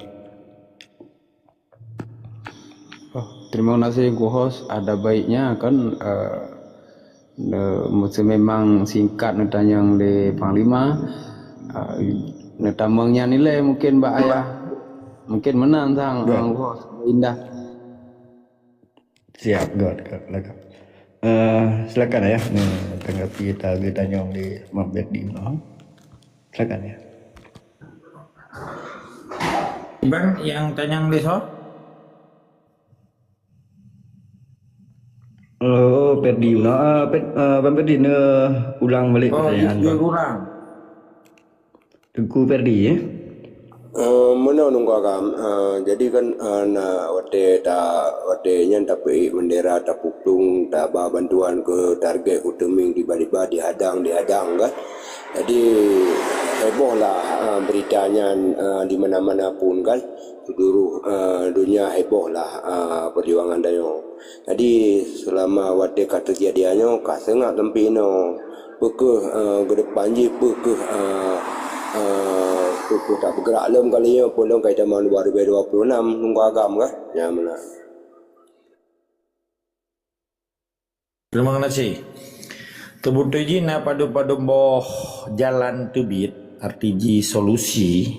Oh, terima kasih, Teungku Host. Ada baiknya kan, eh, ne-, seumemang singkat neutanyong lé Panglima, eh, neutamong nyan ilée mungkin bak ayah. Mungkin meunan sang, Teungku Host. Indah. Siap, good, good, lagak. Eh, silakan ya, ni tanggapi ta geutanyong di Mabed di Unoe. Silakan ya. Bang, nyang tanyong di soe? Oh, Perdi Unoe. Ah, Ped-, ah, Bang Perdi, ne ulang balik pertanyaan, Bang. Ulang. Teungku Perdi, ya? Eh, meunoe Teungku Agam, eh, jadi kan, eh, na watée ta-, watée nyan tapeuék bendera, tapuplueng, taba bantuan keu target, keu teuming, tiba-tiba dihadang, dihadang kan. Jadi heboh lah, eh, berita nyan, eh, di mana-mana pun kan. Seluruh, eh, dunia heboh lah, eh, perjuangan tanyoe. Jadi, seulama watée ka teujadi nyoe, ka seungab sampoe inoe. Peu kheueh, eh, keudepan jih, peu kheueh, eh, eh, peu kheueh tapeugrak lom kali nyoe, peue lom ka itamong dua ribu dua puluh enam, Teungku Agam kah? Nyan meunan. Terima kasih. Teubeutôi jih na padub-padub boh jalan teubiet, arti jih solusi,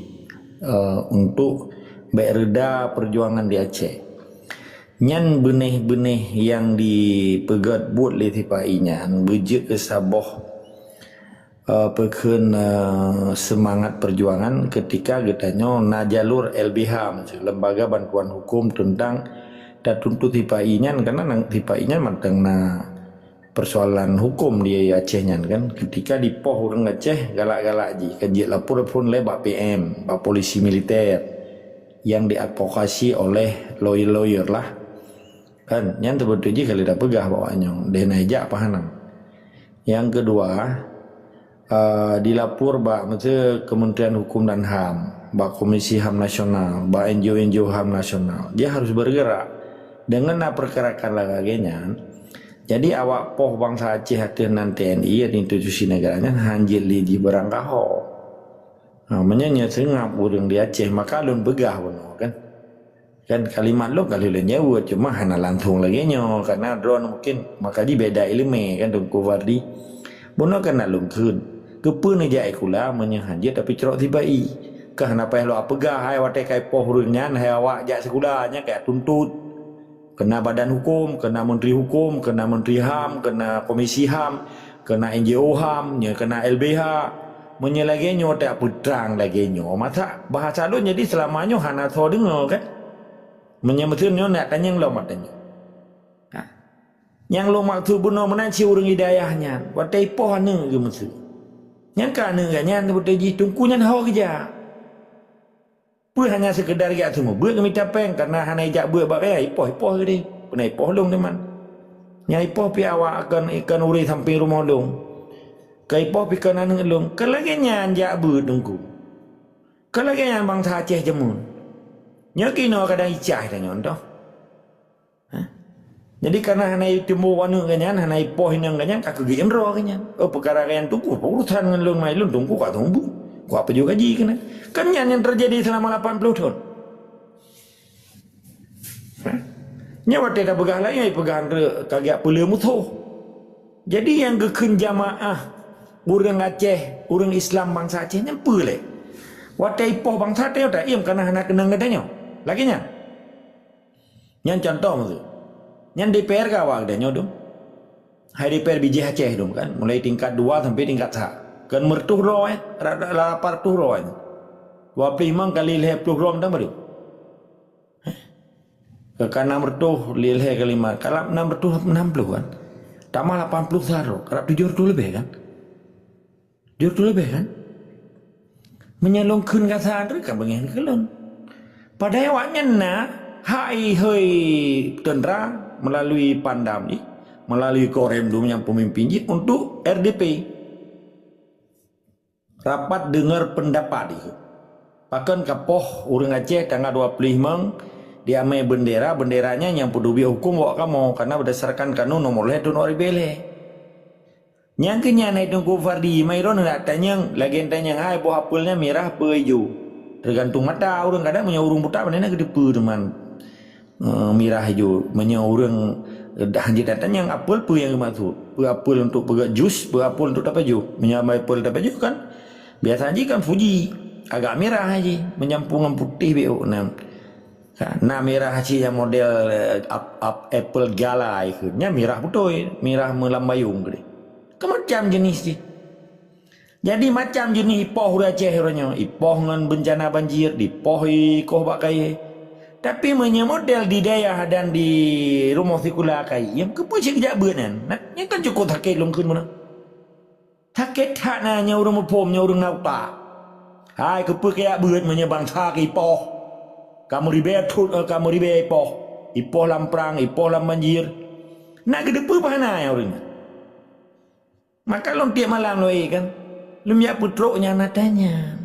eh, untuk bèk reda perjuangan di Aceh. Nyan beunéh-beunéh nyang jipeugét buet lé sipa-i nyan beujeuet keu saboh, eh, peukheun, eh, seumangat perjuangan keutika geutanyoe na jalur L B H, Lembaga Bantuan Hukum Tentang Tatuntut sipa-i nyan, karena nang sipa-i nyan mantong na persoalan hukum di Aceh nyan kan. Ketika dipoh ureuëng Aceh galak-galak jih, kan jeuet lapor phon lé bak P M, bak polisi militer yang diadvokasi oleh lawyer-lawyer lah. Kan, nyan teubeutôi jih kali tapeugah bak awak nyoe, deh na ijak pahanang. Yang kedua, uh, dilapor bak meusti Kementerian Hukum dan HAM, bak Komisi HAM Nasional, bak N G O-N G O HAM Nasional. Dia harus bergerak. Dengan na pergerakan lagée nyan, jadi awak poh bansa Aceh ateueh nan T N I, ateueh institusi negara nyan, hanjeuet lé jibeurangkaho. Ha, meunyoe nyoe seungab ureuëng di Aceh, maka lôn peugah bunoe kan. Kan kalimat lôn ka lheueh lôn jaweueb, cuma hana langsong lagée nyoe, karena droeneuh mungkin maka jih beda iéleumé kan Teungku Fardi. Bunoe kan na lôn kheun, keupeue neujak sikula meunyoe hanjeuet tapi crok sipa-i? Ka hana payah lôn peugah hai watée ka ipoh ureuëng nyan, hai awak jak sikula nyan ka tuntut. Keu na badan hukum, keu na menteri hukum, keu na menteri HAM, keu na komisi HAM, keu na N G O HAM, nyoe keu na L B H. Meunyoe lagée nyoe tak peutrang lagée nyoe, masa bahasa lôn jadi seulama nyoe hana soe deungoe kan? Meunyoe meuteun nyoe nak tanyong lom tanyong. Ha. Nyang lôn maksud bunoe meunan si ureuëng hidayah nyan, watée ipoh aneuëk geuh meuseue. Nyan ka aneuëk geuh nyan beutôi jih teungku nyan ho geujak. Peue hanya sekedar jak seumeubeuet ngon mita péng, karena hana ijak beuet bak kaya, ipoh-ipoh geude. Peuna ipoh lôn teuma. Nyang ipoh pi awak kon, kon ureuëng sampéng rumoh lôn. Ka ipoh pi kon aneuëk lôn. Ka lagée nyan jak beuet teungku. Ka lagée nyan bansa Aceh jameun. Nyoe kinoe kadang icah tanyoe toh. Ha? Jadi karena hana itimbok aneuëk geuh nyan, hana ipoh inong geuh nyan, ka keugeue imroh geuh nyan. Oh, peukara geuh nyan teungku, urusan ngon lôn mai lôn teungku ka teungku. Ku apa juga ji keunan. Kan nyan nyang terjadi selama lapan puluh tahun. Ha? Nyan watée tapeugah laén, peugah antre ka geujak peuleueh musoh. Jadi nyang geukheun jamaah ureuëng Aceh, ureuëng Islam bansa Aceh nyan peue lé? Watée ipoh bansa teuh ta iem kana hana keunong geutanyoe. Lagée nyan. Nyan contoh meusu. Nyan D P R ka awak geutanyoe dum. Hai D P R bijéh Aceh dum kan, mulai tingkat dua sampai tingkat sa. Kan meureutoh droe, rata-rata lapan reutôh droe. Dua puluh lima kali lhée puluh droe mantong baru. Heh. Ka, ka enam reutôh lhée kali lima, ka enam reutôh enam puluh kan. Tamah lapan puluh sa droe, karab tujoh reutôh leubeh kan. Jeuet keu leubeh kan? Meunyoe lôn kheun gata andeuh ka beungéh keu lôn. Padahai awaknyan na hai hôi teuntra meulalu Pandam jih, meulalu Korem dum nyang peumimpin jih untuk R D P. Rapat deungar peundapat jih. Pakon kapoh ureuëng Aceh tanggai dua puluh lima di amai beundera, beundera nyan nyang peuteubiet huköm bak kamoe, kareuna beurdasarkan kanun nomor lhée thôn dua ribée lhée. Nyang keu nyan hai Teungku Fardi, meunyoe droeneuh na tanyong, lagée tanyong hai boh apel nyan mirah peue ijo. Teugantung mata ureuëng, kadang meunyoe ureuëng buta, pandai na geuteupeue teuma, eh, mirah ijo. Meunyoe ureuëng, eh, dah jeuet tanyong apel peue nyang geumaksud. Peue apel untuk peugöt jus, peue apel untuk tapajoh. Meunyoe apel tapajoh kan, biasa jih kan fuji, agak mirah jih, meunyampôk ngon putéh bék. Nah, Ka, na mirah cit nyang model, eh, ap-, ap-, apple gala ikheun. Nyan mirah beutôi, mirah meulambayong keudeh. Keu macam jeunèh cit. Jadi macam jeunèh ipoh ureuëng Aceh uroe nyoe, ipoh ngon beuncana banjir, dipoh ikoh bak kayée. Tapi meunyoe model di dayah dan di rumoh sikula kayée, nyang keupeue cit geujak beuet nyan? Nah, nyan kan cukôp sakét lôn kheun meunan. Sakét that na nyoe ureuëng muphom, nyoe ureuëng na utak. Hai, keupeue kajak beuet meunyoe bansa keu ipoh? Ka meuribée thon, eh, ka meuribée ipoh. Ipoh lam prang, ipoh lam banjir. Na geuteupeue bah na nyoe ureuëng nyan? Maka lôn tieb malam lôn kan. Lôn jak peutrok nyan ata nyan.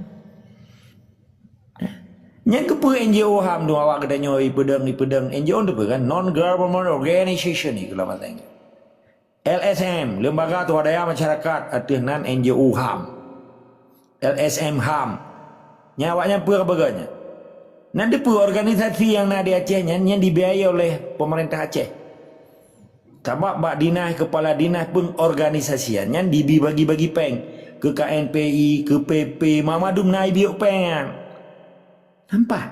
Nyan keupeue N G O HAM tu awak geutanyoe ipeudong, ipeudong. N G O tu peue kan? Non government organization ni kalau bahasa Inggris. L S M, Lembaga Swadaya Masyarakat, ateueh nan N G O HAM. L S M HAM. Nyan awaknyan peue ka peugah nyan? Nan dipeue organisasi nyang na di Aceh nyan, nyan dibiayai oleh pemerintah Aceh. Sabab bak dinas, kepala dinas pengorganisasian nyan dibi bagi-bagi péng keu K N P I, keu P P, madum na ibiek péng nyan. Nampak?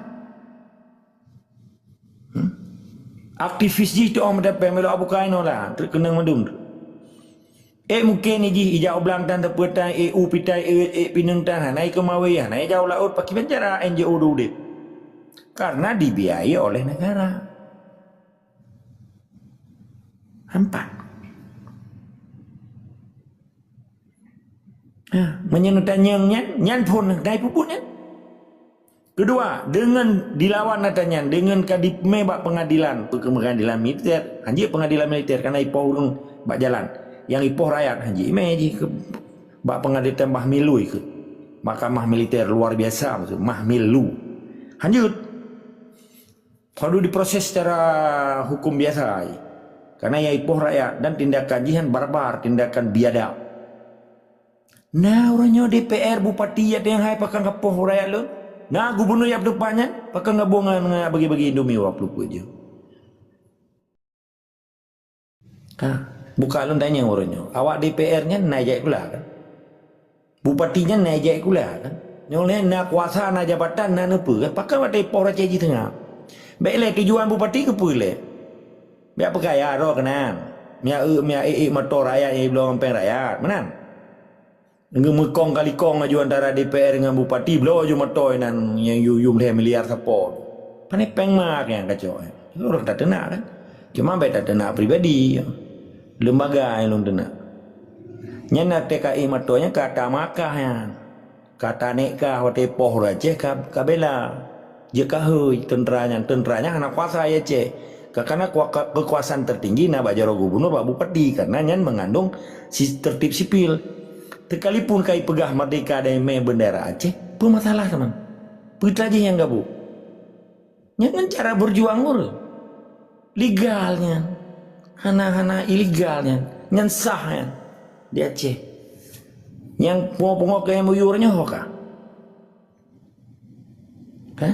Hmm? Aktivis jih tu orang meudapat melok abu kain orang, teuk keunong mandum tu. Eh, mungkin ni jih ijak ublang tan teupeutan, eh, u pitai, eh, eh, pineung tan, hana ikeumawe, hana ijak u laôt, pakriban cara N G O udeb. Karena dibiayai oleh negara. Nampak? Ha, meunyoe neutanyong nyan, nyan phon dai peubuet nyan. Keudua, deungon dilawan ata nyan, deungon ka jimé bak peungadilan, peungadilan militer, hanjeuet peungadilan militer, kareuna ipoh ureuëng bak jalan. Nyang ipoh rakyat, hanjeuet imé jih keu bak peungadilan Mahmilui keu mahkamah militer luar biasa, maksud, Mahmilu. Hanjeuet. Perlu diproses secara hukum biasa. Karena nyang ipoh rakyat dan tindakan jih nyan barbar, tindakan biadab. Na uroe nyoe D P R, bupati nyang hai pakon kapoh rakyat lôn? Na gubunur nyang teupah nyan pakon gabong ngon bagi-bagi Indomie wak puluh jeuem? Ha, buka lôn tanyong uroe nyoe. Awak D P R nyan na ijak sikula kan? Bupati nyan na ijak sikula kan? Nyoe lé na kuasa, na jabatan, na neupeue kan? Pakon watée ipoh rakyat jih teungoh? Bék lé tujuan bupati keupeue lé? Bék peukaya droe keunan. Miak eu miak ék-ék moto rakyat nyang jibloe ngon péng rakyat, meunan? Ngeumukong kalikong laju antara D P R ngon bupati, bloe laju moto inan nyang yum-yum lhée miliar sapo. Pane péng mak nyang kacok. Ureuëng tateunak kan? Cuma bék tateunak pribadi. Lembaga nyang lôn teunak. Nyan na T K I moto nyan ka tamakah nyan. Ka tanék kah watée poh ureuëng Aceh ka, ka bela. Jeuet ka hôi teuntra nyan, teuntra nyan hana kuasa di Aceh. Ka kana kua-, kekuasaan tertinggi na bak jaroe gubunur, bak bupati, karena nyan mengandung si-, tertib sipil. Sekalipun ka ipeugah merdeka dan imé bendera Aceh, peue masalah teuma? Peue tajih nyang gabuk? Nyan kan cara berjuang ureuëng. Legal nyan. Hana-hana ilegal nyan. Nyan sah nyan di Aceh. Nyang pungo-pungo keu M O U nyoe ho ka? Kan?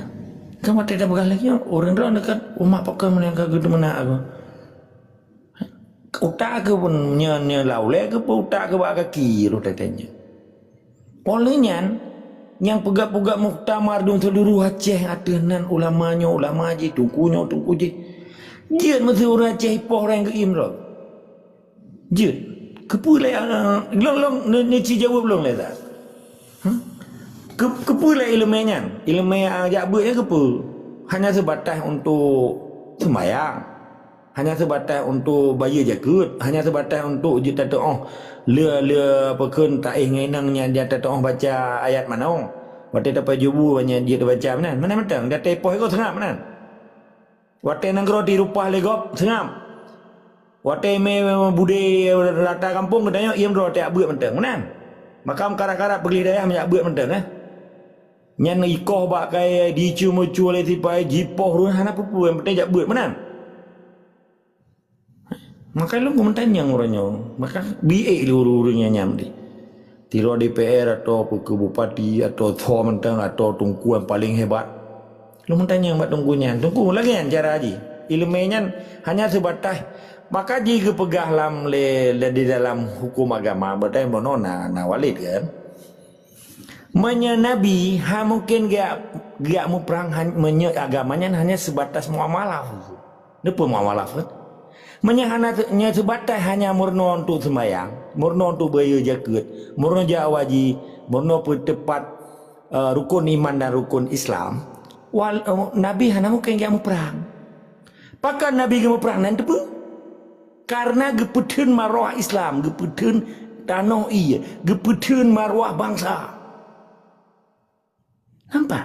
Kan watée tapeugah lagée nyoe, ureuëng droe neukat umat pakon meunang ka geuteumeunak aku. Utak keu pun nyoe, nyoe laulée keu peu utak keu bak kaki roh teutanyoe. Óh lheueh nyan, nyang peugah-peugah muktamar dum seuluruh Aceh ateueh nan ulama nyoe, ulama jih, teungku nyoe, teungku jih. Jeuet meusiureueng Aceh ipoh rang geuim lom. Jeuet. Keupeue lé, ah, lôn, lôn, ni, ni ci jaweueb lôn lé that. Hah? Keu-, keupeue lé ileumé nyan? Ileumé, ah, jak beuet nyan keupeue? Hanya seubatas untuk seumayang. Hanya seubatas untuk bayeue jakeuet, hanya seubatas untuk jeuet tateuoh le, le peukheun taéh ngon inong nyan jeuet tateuoh baca ayat manoe. Watée tapajoh bu nyan jeuet tabaca meunan. Meunan mantong, watée poh igoe seungab meunan. Watée nanggroe dirupah lé gob seungab. Watée mé budé rata gampông geutanyoe iem droe watée jak beuet mantong meunan. Maka meukarat-karat peugleh dayah meujak beuet mantong, eh. Nyan ikoh bak kayée, jicu-mucu lé sipai, jipoh ureuëng hana peue-peue, nyang penting jak beuet meunan. Maka lôn keumeutanyong uroe nyoe, maka biék lé ureuëng-ureuëng nyang nyan deh. Sidroe D P R atau peue keu bupati atau tho mantong atau teungku nyang paleng hebat. Lôn meutanyong bak teungku nyan, "Teungku, lagée nyan cara jih?" Ileumé nyan hanya seubatas, maka jih geupeugah lam lé, lé di dalam huköm agama, berarti bunoe na, na walid kan? Meunyoe Nabi, hana mungken geujak, geujak muprang han-, meunyoe agama nyan hanya seubatas muamalah. Neupeu muamalah, kan? Meunyoe hana te-, nyoe seubatas hanya meurunoe untuk seumayang, meurunoe untuk bayeue jakeuet, meurunoe jak haji, meurunoe peuteupat, eh, rukun iman dan rukun Islam, wal-, eh, Nabi hana mungken geujak muprang. Pakon Nabi geumuprang nan teupeu? Karena geupeutheun maruah Islam, geupeutheun tanoh ie, geupeutheun maruah bansa. Nampak?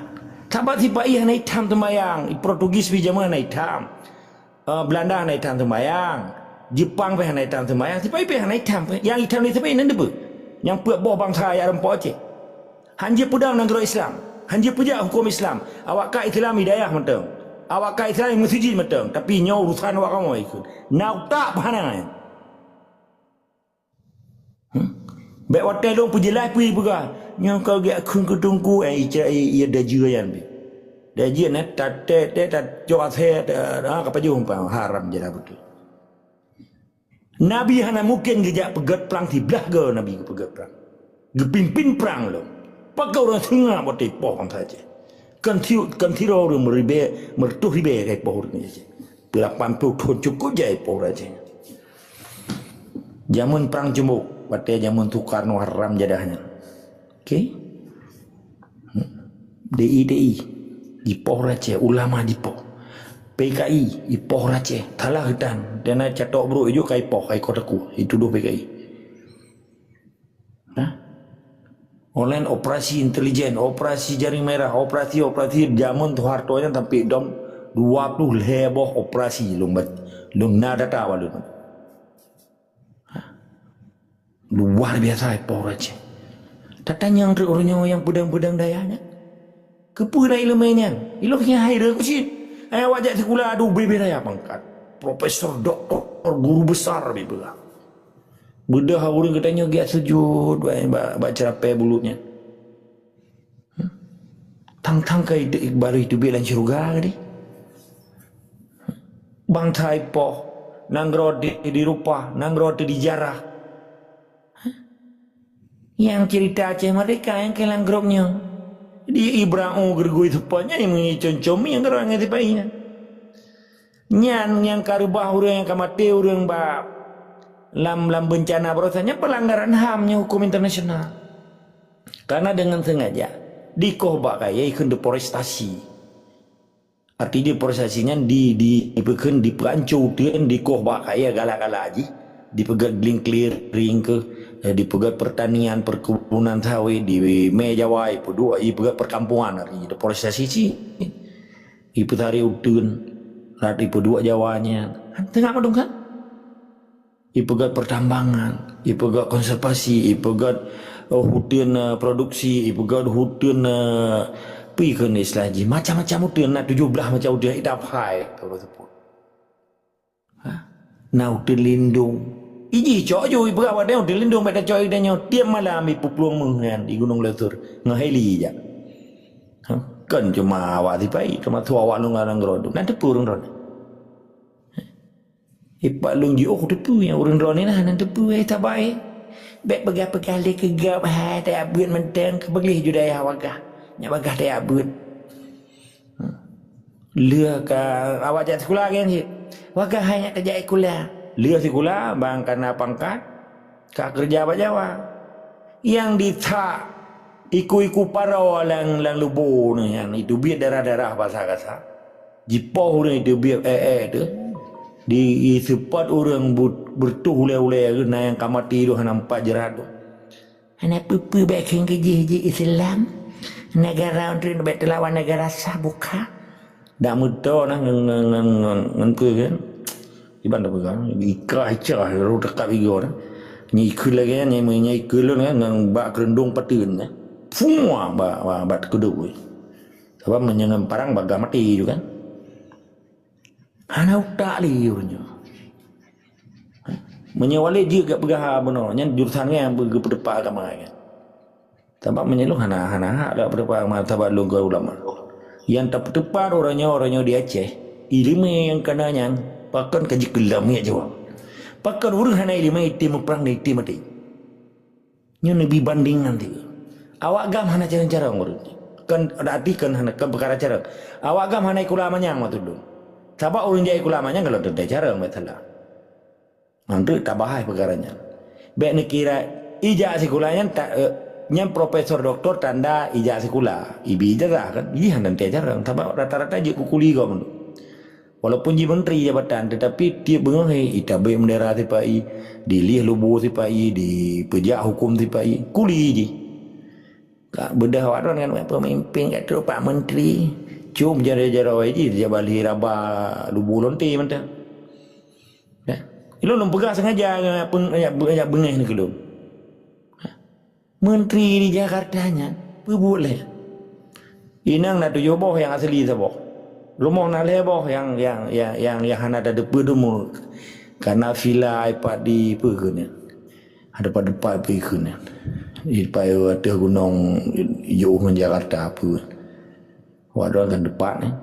Sabab sipai hana itam seumayang, Portugis pih jameun hana itam. Eh, Belanda hana itam seumayang, Jepang pih hana itam seumayang, sipai pih hana itam. Nyang itam lé sipai nan teupeu? Nyang peuet boh bansa jak reumpok Aceh. Hanjeuet peudong nanggroe Islam. Hanjeuet peujak huköm Islam. Awak ka Islam i dayah mantong. Awak ka Islam i meuseujid mantong. Tapi nyoe urusan awak kamoe ikheun. Na utak pih hana. Hmm? Bék watée lôn peujeulaih peue peugah. Nyoe ka geukheun keu teungku, eh, ica-, i, i, dajeu nyan pih. Dajeu nyan, taté-té, tacok asée, ta-, ha, ka pajoh umpang. Haram jadah beutôi. Nabi hana mungken geujak peugét prang siblaih goe Nabi geupeugét prang. Geupimpin prang lom. Pakon ureuëng seungab watée ipoh bansa Aceh. Kon si-, kon sidroe ureuëng meuribée, meureutoh ribée ka ipoh ureuëng Aceh. Peulapan ploh thon cukôp jak ipoh ureuëng Aceh. Jameun prang ceumbok, watée jameun Soekarno haram jadah nyan. Oke? Hmm. D I T I. Jipoh ureuëng Aceh, ulama jipoh. P K I, ipoh Aceh, salah geutan. Dan na catok brok iju ka ipoh, ka ikoh teukue, itudoh P K I. Nah. Online operasi intelijen, operasi jaring merah, operasi-operasi jameun Soeharto nyan sampai dom dua puluh lhèe boh operasi lôn ba-, lôn na data bak lôn. Luar biasa ipoh Aceh. Tatanyong treuk ureueng nyoe nyang peudong-peudong dayah nyan. Keupeue na ileumèe nyan? Ilôn nyang hai re kucit. Hai awak jak sikula adu bibih dayah pangkat. Profesor, doktor, guru besar bibih. Beudôh ureueng geutanyoe giat sujud bak, bak, bak ceurapèe bulut nyan. Tang-tang ka itu baru itu biet lam syeuruga tadi. Bansa ipoh, nanggroe di, dirupah, nanggroe teuh dijarah. Nyang ceurita Aceh Merdeka nyang keu lam grup nyoe. Di Ibrahim Gergui Supa nyan meunyoe com-com nyang keurang ngon sipai nyan. Nyan nyang ka reubah ureueng, nyang ka maté ureueng bak lam, lam beuncana baroesa nyan peulanggaran ham nyoe huköm internasional. Karena dengan sengaja dikoh bak kayèe kheun deforestasi. Arti deforestasi nyan di, di, dipeukeun dipeuanco uteuen, dikoh bak kayèe galak-galak jih, dipeugèt green clearing keuh, eh, dipeugèt pertanian, perkebunan sawit, di mé Jawa, ipeuduek, ipeugèt perkampungan, arti deforestasi cit. Ipeusaré uteuen, rat ipeuduek Jawa nyan. Teungoh meudong kan? Ipeugèt pertambangan, ipeugèt konservasi, ipeugèt, eh, huteuen, eh, produksi, ipeugèt huteuen, eh, pi kheun istilah jih, macam-macam huteuen, na tujoh blaih macam huteuen, idap hai, ka ureueng seupôt. Ha? Na huteuen lindong. Iji cok ju, ipeugah watèe huteuen lindong, bèk tacok ide nyoe, tiep malam ipeuplueng meuh nyan di Gunong Leuseue, ngon heli jak. Ha? Kon cuma awak sipai, cuma su awak lôn ngon nanggroe tu. Na teupeue ureueng droeneuh. Ipak lôn jiôh teupeue nyang ureueng droeneuh na, na teupeue, eh, sabai. Bèk peugah-peugah lé keu gob, hai, tajak beuet mantong, keu beugléh ju dayah wagah. Nyak wagah tajak beuet. Lheueh ka awak jak sikula gèt cit. Wagah hai nyak tajak sikula. Lheueh sikula, ban ka na pangkat, ka keureuja bak Jawa. Nyang ditak iku-iku paroe lam, lam lubo nyan, itu biet darah-darah basa gasa. Jipoh ureueng itu biet èk-èk tu. Di, diseupôt ureueng bu-, beureutoh ulèe-ulèe tu, na nyang ka maté tu hana meupat jrat tu. Hana peue-peue bèk kheun keu jih, jih Islam. Negara ureueng bèk teulawan negara sah buka. Dak meuto na ngon, ngon, ngon, ngon, ngon peue kan? Iban dak peugah, ika ica ru tekap igo na. Nyi ikheun lagèe nyan, nyi, nyi ikheun lôn kan, ngon bak keureuntông pateuen na. Fua bak, bak, bak teukeudok weh. Sabab meunyoe ngon parang bagah maté ju kan. Hana utak lé ureueng nyoe. Meunyoe walét jeuet geupeugah bunoe, nyan jurusan nyan geupeuteupat agama nyan. Sabab meunyoe lôn hana, hana hak lôn peuteupat agama, sabab lôn kon ulama. Nyang tapeuteupat uroe nyoe, uroe nyoe di Aceh, ileumèe nyang kana nyan, pakon ka jikeulam miet Jawa. Pakon ureueng hana ileumèe item muprang dan item maté. Nyoe neubi bandingan tiga. Awak gam hana carông-carông ureueng. Kan, arti kan hana, kan peukara carông. Awak gam hana ikula manyang maksud lôn. Sabab ureueng jak ikula manyang kalau teuntèe carông, bèk salah. Nyan teuk tabahai peukara nyan. Bèk neukira ijak sikula nyan ta-, eh, nyan profesor doktor tanda ijak sikula. Ibi ijazah kan, jih hana teuntèe carông. Sabab rata-rata jeuet keu kuli gob. Walaupun jih menteri jabatan, tetapi tiep beungoh he, itabek bendera sipai, dilieh lubo sipai, dipeujak huköm sipai, kuli jih. Ka beudôh awak droen kan, pemimpin ka trok pak menteri, com jaroe-jaroe jih, jabat lé raba lubo lonte mantong. Dah. Ilôn lôn peugah sengaja, peng-, jak be-, jak beungèh ni keu lôn. Menteri di Jakarta nyan peubuet lé. Inong na tujoh boh nyang asli saboh. Rumoh na lhèe boh nyang, nyang, nyang, nyang, nyang hana tateupeue teuma. Ka na villa ipat di peue keuh nyan. Ada pat-pat peue keuh nyan. Di pat ateueh gunong jôh ngon Jakarta peue. Wak droen kan teupat, eh.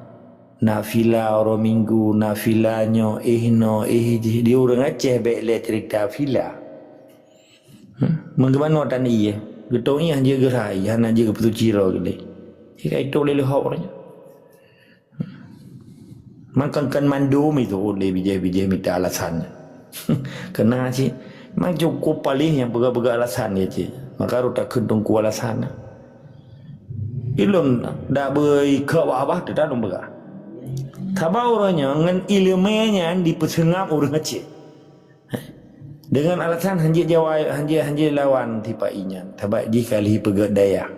Na villa uroe Minggu, na villa nyoe, eh, noe, eh, jih. Di ureueng Aceh bèk lé cerita villa. Hmm? Meugeubanua tan ié, geutong ié jeuet geurai, hana jeuet geupeusuci droe geuh lé. Jih ka itôk lé leuhok uroe nyoe. Maka kan mandum itu lé bijéh-bijéh mita alasan. Kena cit. Memang cukup paléh nyang peugah-peugah alasan dia cit. Maka rot takheun teungku alasan. Ilôn dak beu ikheuk bak babah teutab lôn peugah. Sabab uroe nyoe ngon ileumèe nyan dipeuseungab ureuëng Aceh. Deungon alasan hanjeuet jawai, hanjeuet, hanjeuet lawan tipa-i nyan. Sabab jih ka lheueh peugét dayah.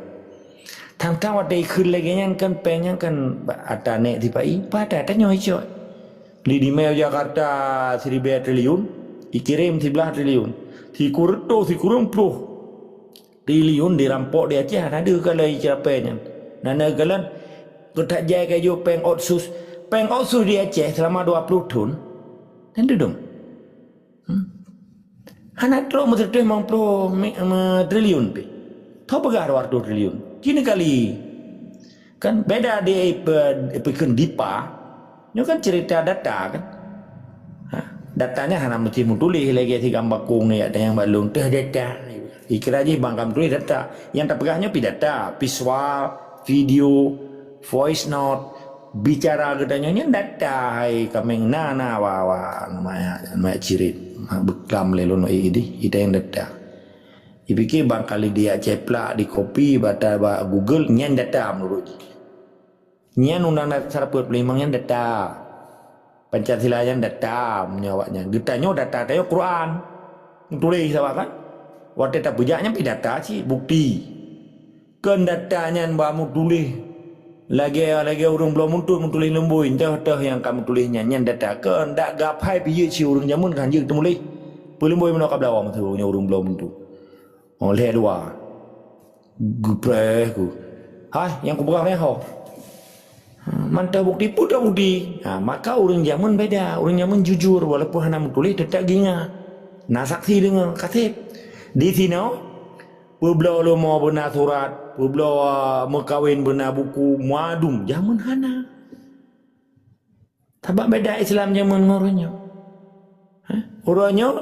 Tang-tang watèe ikheun lagèe nyan kan péng nyan kan bak ata nèk tipa-i, pada tanyoe icok. Li di mè Jakarta siribèe triliun, ikirém siblaih triliun. Sikureueng reutôh, sikureueng ploh triliun dirampok di Aceh, hana deuh kalon icapèe nyan. Na neukalon keutajai keu jih péng otsus. Péng otsus di Aceh seulama dua ploh thon. Dan dudum. Hmm. Hana trok meuseutôh limong ploh mi-, me-, triliun pih. Tho peugah dua ratus triliun. Kini kali. Kan beda di pe-, peukheun dipa. Nyoe kan cerita data kan. Ha, data nyan hana meusti meutuléh lagèe si gamba kong ni, ada nyang balon teuh data. Ikira jih bang kam tuléh data. Nyang tapeugah nyoe pi data, pi suara, video, voice note, bicara geutanyoe nyan data hai kameng na na wa wa nama ya, nama ya cirit. Ha, beklam lé lôn eh di, ita nyang data. Ipike bang kali dia ceplak di kopi bata ba Google nyan data menurut jih. Nyan Undang Dasar peuet ploh limong nyan data. Pancasila nyan data meunyoe awak nyan. Geutanyoe data tanyoe Quran. Tuléh sawa kan? Watèe tapeujak nyan pi data cit bukti. Kon data nyan ba meutuléh lagèe, lagèe ureuëng bloe muntut meutuléh leumbôi, entah-entah nyang ka meutuléh nyan, nyan data. Kon dak gapai pih jeuet cit ureuëng jameun kan jeuet teumuléh. Peuleumboe meunoe ka blawa meutuléh ureuëng bloe muntut. Oh, lhèe dua. Geupreh ku. Hai, nyang kupeugah meuho. Ha, mantong bukti, peue bukti? Ha, maka ureuëng jameun beda. Ureuëng jameun jujur, walaupun hana meutuléh, teutap geuingat. Na saksi deungoe, kaseb. Di sinoe, peubloe leumo beuna surat, peubloe, ah, meukawen beuna buku, madum. Jameun hana. Sabab beda Islam jameun ngon uroe nyoe. Hah? Uroe nyoe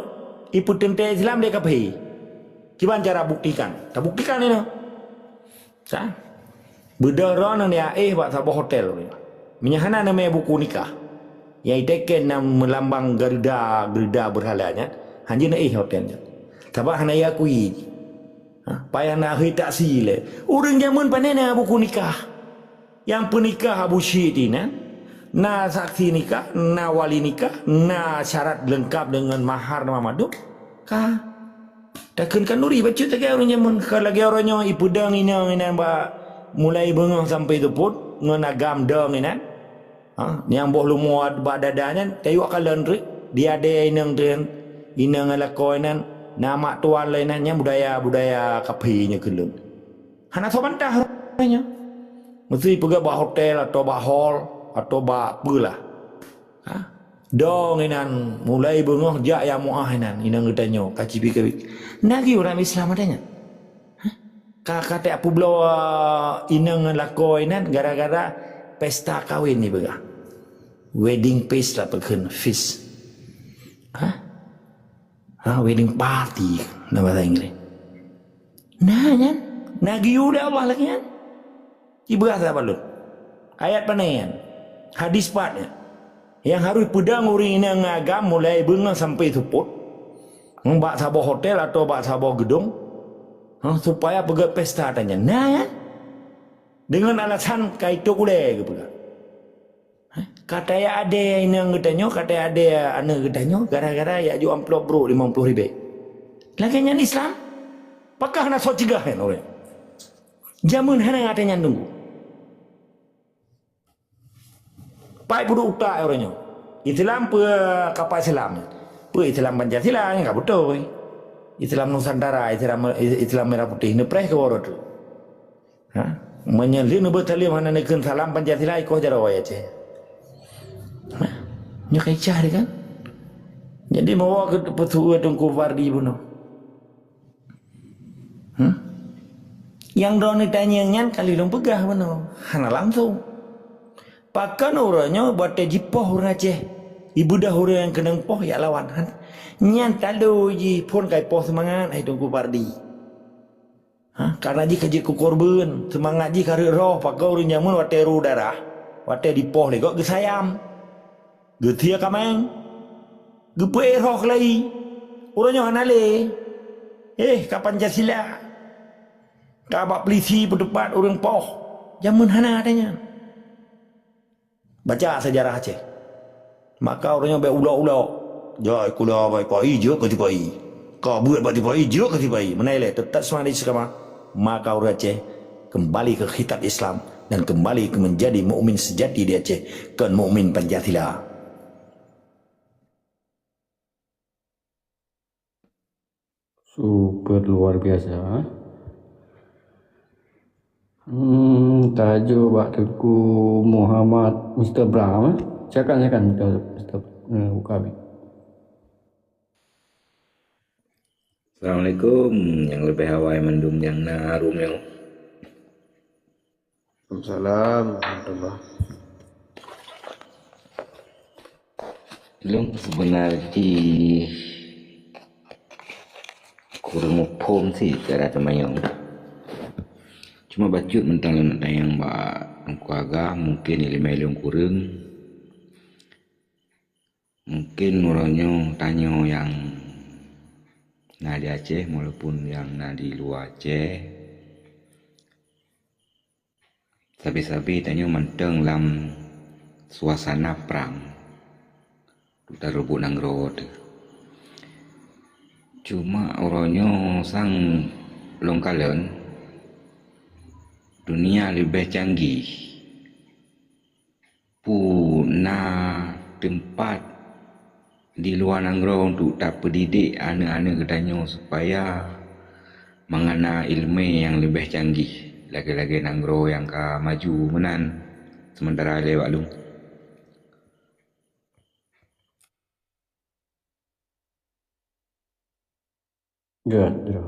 ipeuteuntèe Islam lé kaphé. Kiban cara buktikan? Tabuktikan inoe. Sa? Beudôh droeneuh neuéh bak saboh hotel. Meunyo hana neumè buku nikah, nyang iteken na meulambang Garuda, Garuda beurhala nyan, hanjeuet neuéh hotel nyan. Sabab hana iakui. Ha? Payah na ahli taksi lé. Ureuëng jameun pane na buku nikah. Nyang peunikah Abu Syik inan, na saksi nikah, na wali nikah, na syarat leungkap deungon mahar na madum. Ka. Takheun khanuri bacut lagèe ureuëng jameun. Ka lagèe uroe nyoe ipeudong inong inan bak mulai beungoh sampai seupôt ngon agam dong inan. Ha, nyang boh leumo bak dada nyan tayue kalon treuk, di adèe inong treuk, inong lakoe nyan, na mak tuan lé nyan, nyan budaya-budaya kaphé nyoe keu lôn. Hana soe bantah uroe nyoe. Meusti peugah bak hotel atau bak hall atau bak peue lah. Ha? Dong inan mulai beungoh jak nyang muah inan, inong geutanyoe ka cibi keu. Nagi ureuëng Islam ada nyan. Hah? Ka, ka tapeubloe inong ngon lakoe inan gara-gara pesta kawin ipeugah. Wedding feast lah peukheun, feast. Hah? Ha, wedding party dalam bahasa Inggris. Nah, nyan. Na geuyue lé Allah lagèe nyan. Ipeugah sahabat lôn. Ayat pane nyan? Hadis pat nyan? Nyang harôh peudong ureuëng inong agam mulai beungoh sampai seupôt. Bak saboh hotel atau bak saboh geudong. Ha, supaya peugèt pesta tanyan. Nah, nyan. Deungon alasan ka itôp ulèe geupeugah. Hah? Ka tayak adèe inong geutanyoe, ka tayak adèe aneuk geutanyoe, gara-gara yak jok amplop brôk limong ploh ribèe. Lagèe nyan Islam? Pakah na soe cegah nyan ureuëng? Jameun hana gata nyan teungku. Pai peuduek utak ureuëng nyoe. Islam peue kapa Islam? Peue Islam Pancasila nyang ka beutôi. Islam Nusantara, Islam, Islam merah putih, neupreh keu uroe tu. Ha? Meunyoe lheueh neubeut saleuem hana neukheun salam Pancasila, ikoh jaroe Aceh. Ha? Nyoe ka icah deh kan? Jadi, meuwoe keu peue Teungku Fardi bunoe. Hmm? Nyang droeneuh tanyong nyan ka lheueh lôn peugah bunoe. Hana langsong. Pakon uroe nyoe watèe jipoh ureuëng Aceh, ibeudôh ureuëng nyang keunong poh yak lawan. Han-, nyan talo jih phon ka ipoh seumangat, hai Teungku Fardi. Ha, karena jih ka jeuet keu korban, seumangat jih ka rhot roh, pakon ureuëng jameun watèe ru darah, watèe dipoh lé gob geusayam, geusie kaméng, geupeuéh roh keulayi. Uroe nyoe hana lé. Eh, ka Pancasila. Ka bak peulisi peuteupat ureuëng poh. Jameun hana ata nyan. Baca sejarah Aceh. Maka ureuëng nyoe bék ulok-ulok. Jai kula bak tipa i, jeuet keu tipa i. Ka buet bak tipa i, jeuet keu tipa i. Meunan lé, teutap seumang di seukama. Maka ureuëng Aceh kembali ke kitab Islam dan kembali ke menjadi mukmin sejati di Aceh, kon mukmin Pancasila. Super luar biasa. Hmm, tajuk bak Teungku Muhammad Mister Brown, eh? Silakan, silakan, Mister, Mister, eh, buka mic. Assalamualaikum. Nyang leubeh awai mandum nyang na room nyoe. Waalaikumsalam warahmatullah. Lôn seubeuna jih kureueng muphom cit cara teumanyong. Cuma bacut mantong lôn tanyong bak Teungku Aga, mungken ileumèe lôn kureueng. Mungken uroe nyoe tanyoe nyang na di Aceh, walaupun nyang na di luwa Aceh, sabe-sabe tanyoe mantong lam suasana prang, tareubot nanggroe teuh. Cuma uroe nyoe sang lôn kalon, dunia leubeh canggih. Peue na teumpat di luwa nanggroe untuk tapeudidik aneuëk-aneuëk geutanyoe supaya mangat na ileumèe nyang leubeh canggih lagèe-lagèe nanggroe nyang ka maju meunan, seumeuntara ilèe bak lôn. Jroh, jroh.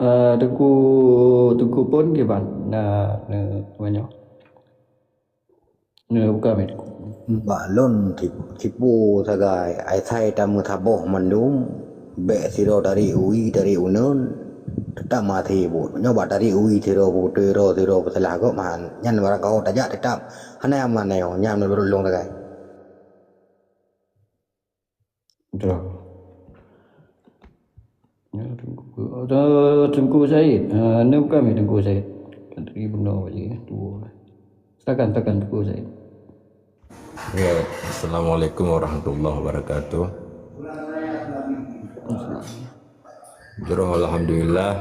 Eh, Teungku, Teungku Pon kiban na, na, na, na buka mic Teungku. Bak lôn ti-, tipu sagai, asai tameusaboh mandum, bék sidroe tarék ui, tarék uneun, teutap maté buet. Nyoe bak tarék ui sidroe peuteuro, sidroe peusalah gob, nyan barangkaho tajak teutap hana aman nyoe, nyan meunurot lôn sagai. Dah. Ya, Teungku, Teungku Said. Ha, ni bukan Teungku Said. Kan tadi benar je, dua. Silakan, silakan Teungku Said. Ya, Assalamualaikum warahmatullahi wabarakatuh. Jroh, alhamdulillah.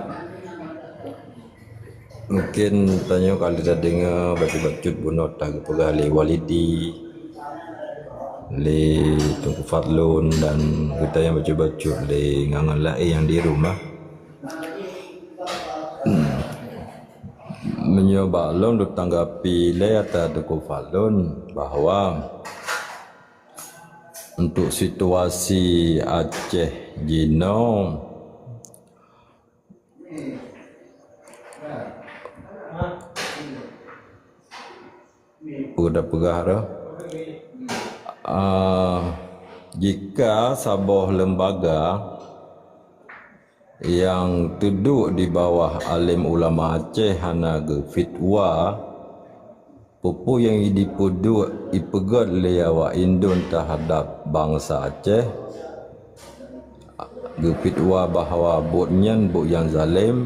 Mungkin tanyoe ka lheueh tadeungoe bacut-bacut bunoe tageupeugah lé Walidi, lé Teungku Fadlun dan geutanyoe bacut-bacut lé ngon-ngon laén nyang di rumoh. Meunyoe bak lôn lutanggapi lé ata Teungku Fadlun bahwa untuk situasi Aceh jinoe, peue tapeugah tu, ah, jika saboh lembaga nyang teuduek di bawah além ulama Aceh hana geufitwa, peue-peue nyang jipeuduek, jipeugét lé awak indon teuhadap bansa Aceh, geufitwa bahwa buet nyan buet nyang zalém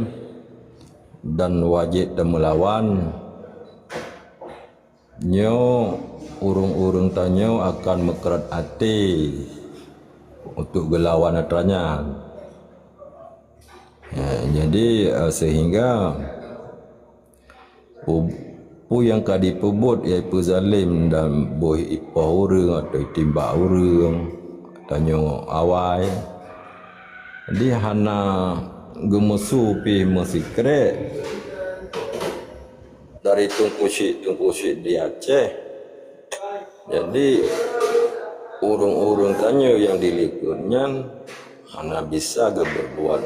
dan wajéb tameulawan. Nyoe ureuëng-ureuëng tanyoe akan meukeurot até untuk geulawan atra nyan. Ya, jadi, eh, sehingga pu-, peue nyang ka jipeubuet, yaitu zalém dan boh jipoh ureuëng atau jitimbak ureuëng, tanyoe awai. Jadi hana geumeusu pih meusikrek dari teungku syik-teungku syik di Aceh. Jadi, ureuëng-ureuëng tanyoe nyang di likot nyan hana bisa geupeurbuat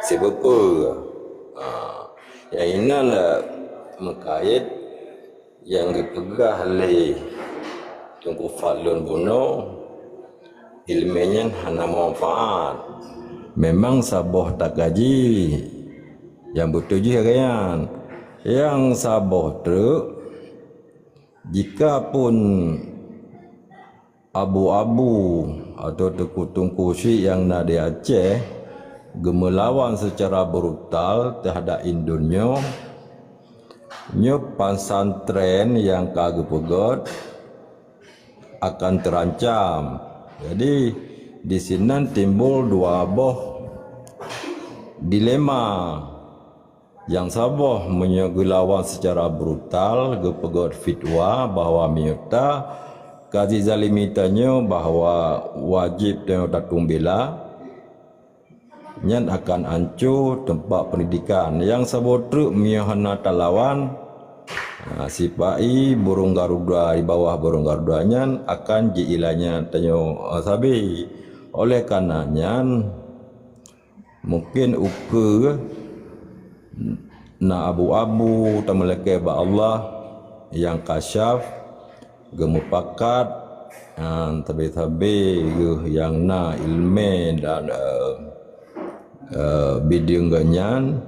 sipeue-peue. Ha, nyang inan meukaét nyang geupeugah lé Teungku Fadlun bunoe, iéleumé nyan hana manfaat. Memang saboh takaji nyang beutôi jih lagée nyan. Nyang saboh treuk, jika pun abu-abu atau teungku-teungku syik nyang na di Aceh geumeulawan seucara brutal teuhadap indon nyoe, Nyoe pesantren nyang ka geupeugét akan terancam. Jadi, disinan timbul dua boh dilema. Nyang saboh meunyoe geulawan secara brutal, geupeugét fitwa bahwa meunyoe ta ka jizalimi tanyoe bahwa wajéb tanyoe tateumbila, nyan akan anco teumpat pendidikan. Nyang saboh treuk meunyoe hana talawan, ha, sipa-i burung garuda di bawah burung garuda nyan akan jiilanya tanyoe, eh, sabe. Oleh karena nyan, mungkin ukeue na abu-abu tameulakée bak Allah nyang kasyaf geumupakat, ah, sabe-sabe geuh nyang na iéleumé dan, eh, eh, bideueng geuh nyan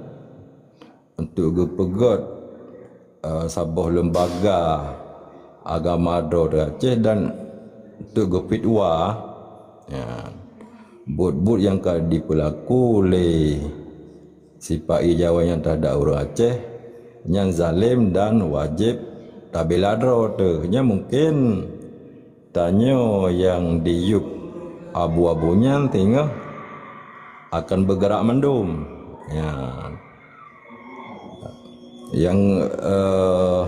untuk geupeugét, eh, saboh lembaga agama droe di Aceh dan untuk geufitwa, ya, buet-buet nyang ka jipeulaku lé sipa-i Jawa nyan teuhadap ureuëng Aceh, nyan zalem dan wajéb tabila droe teuh. Nyan mungkin tanyoe nyang diyueb abu-abu nyan singoh akan beugerak mandum. Ya. Nyang, eh,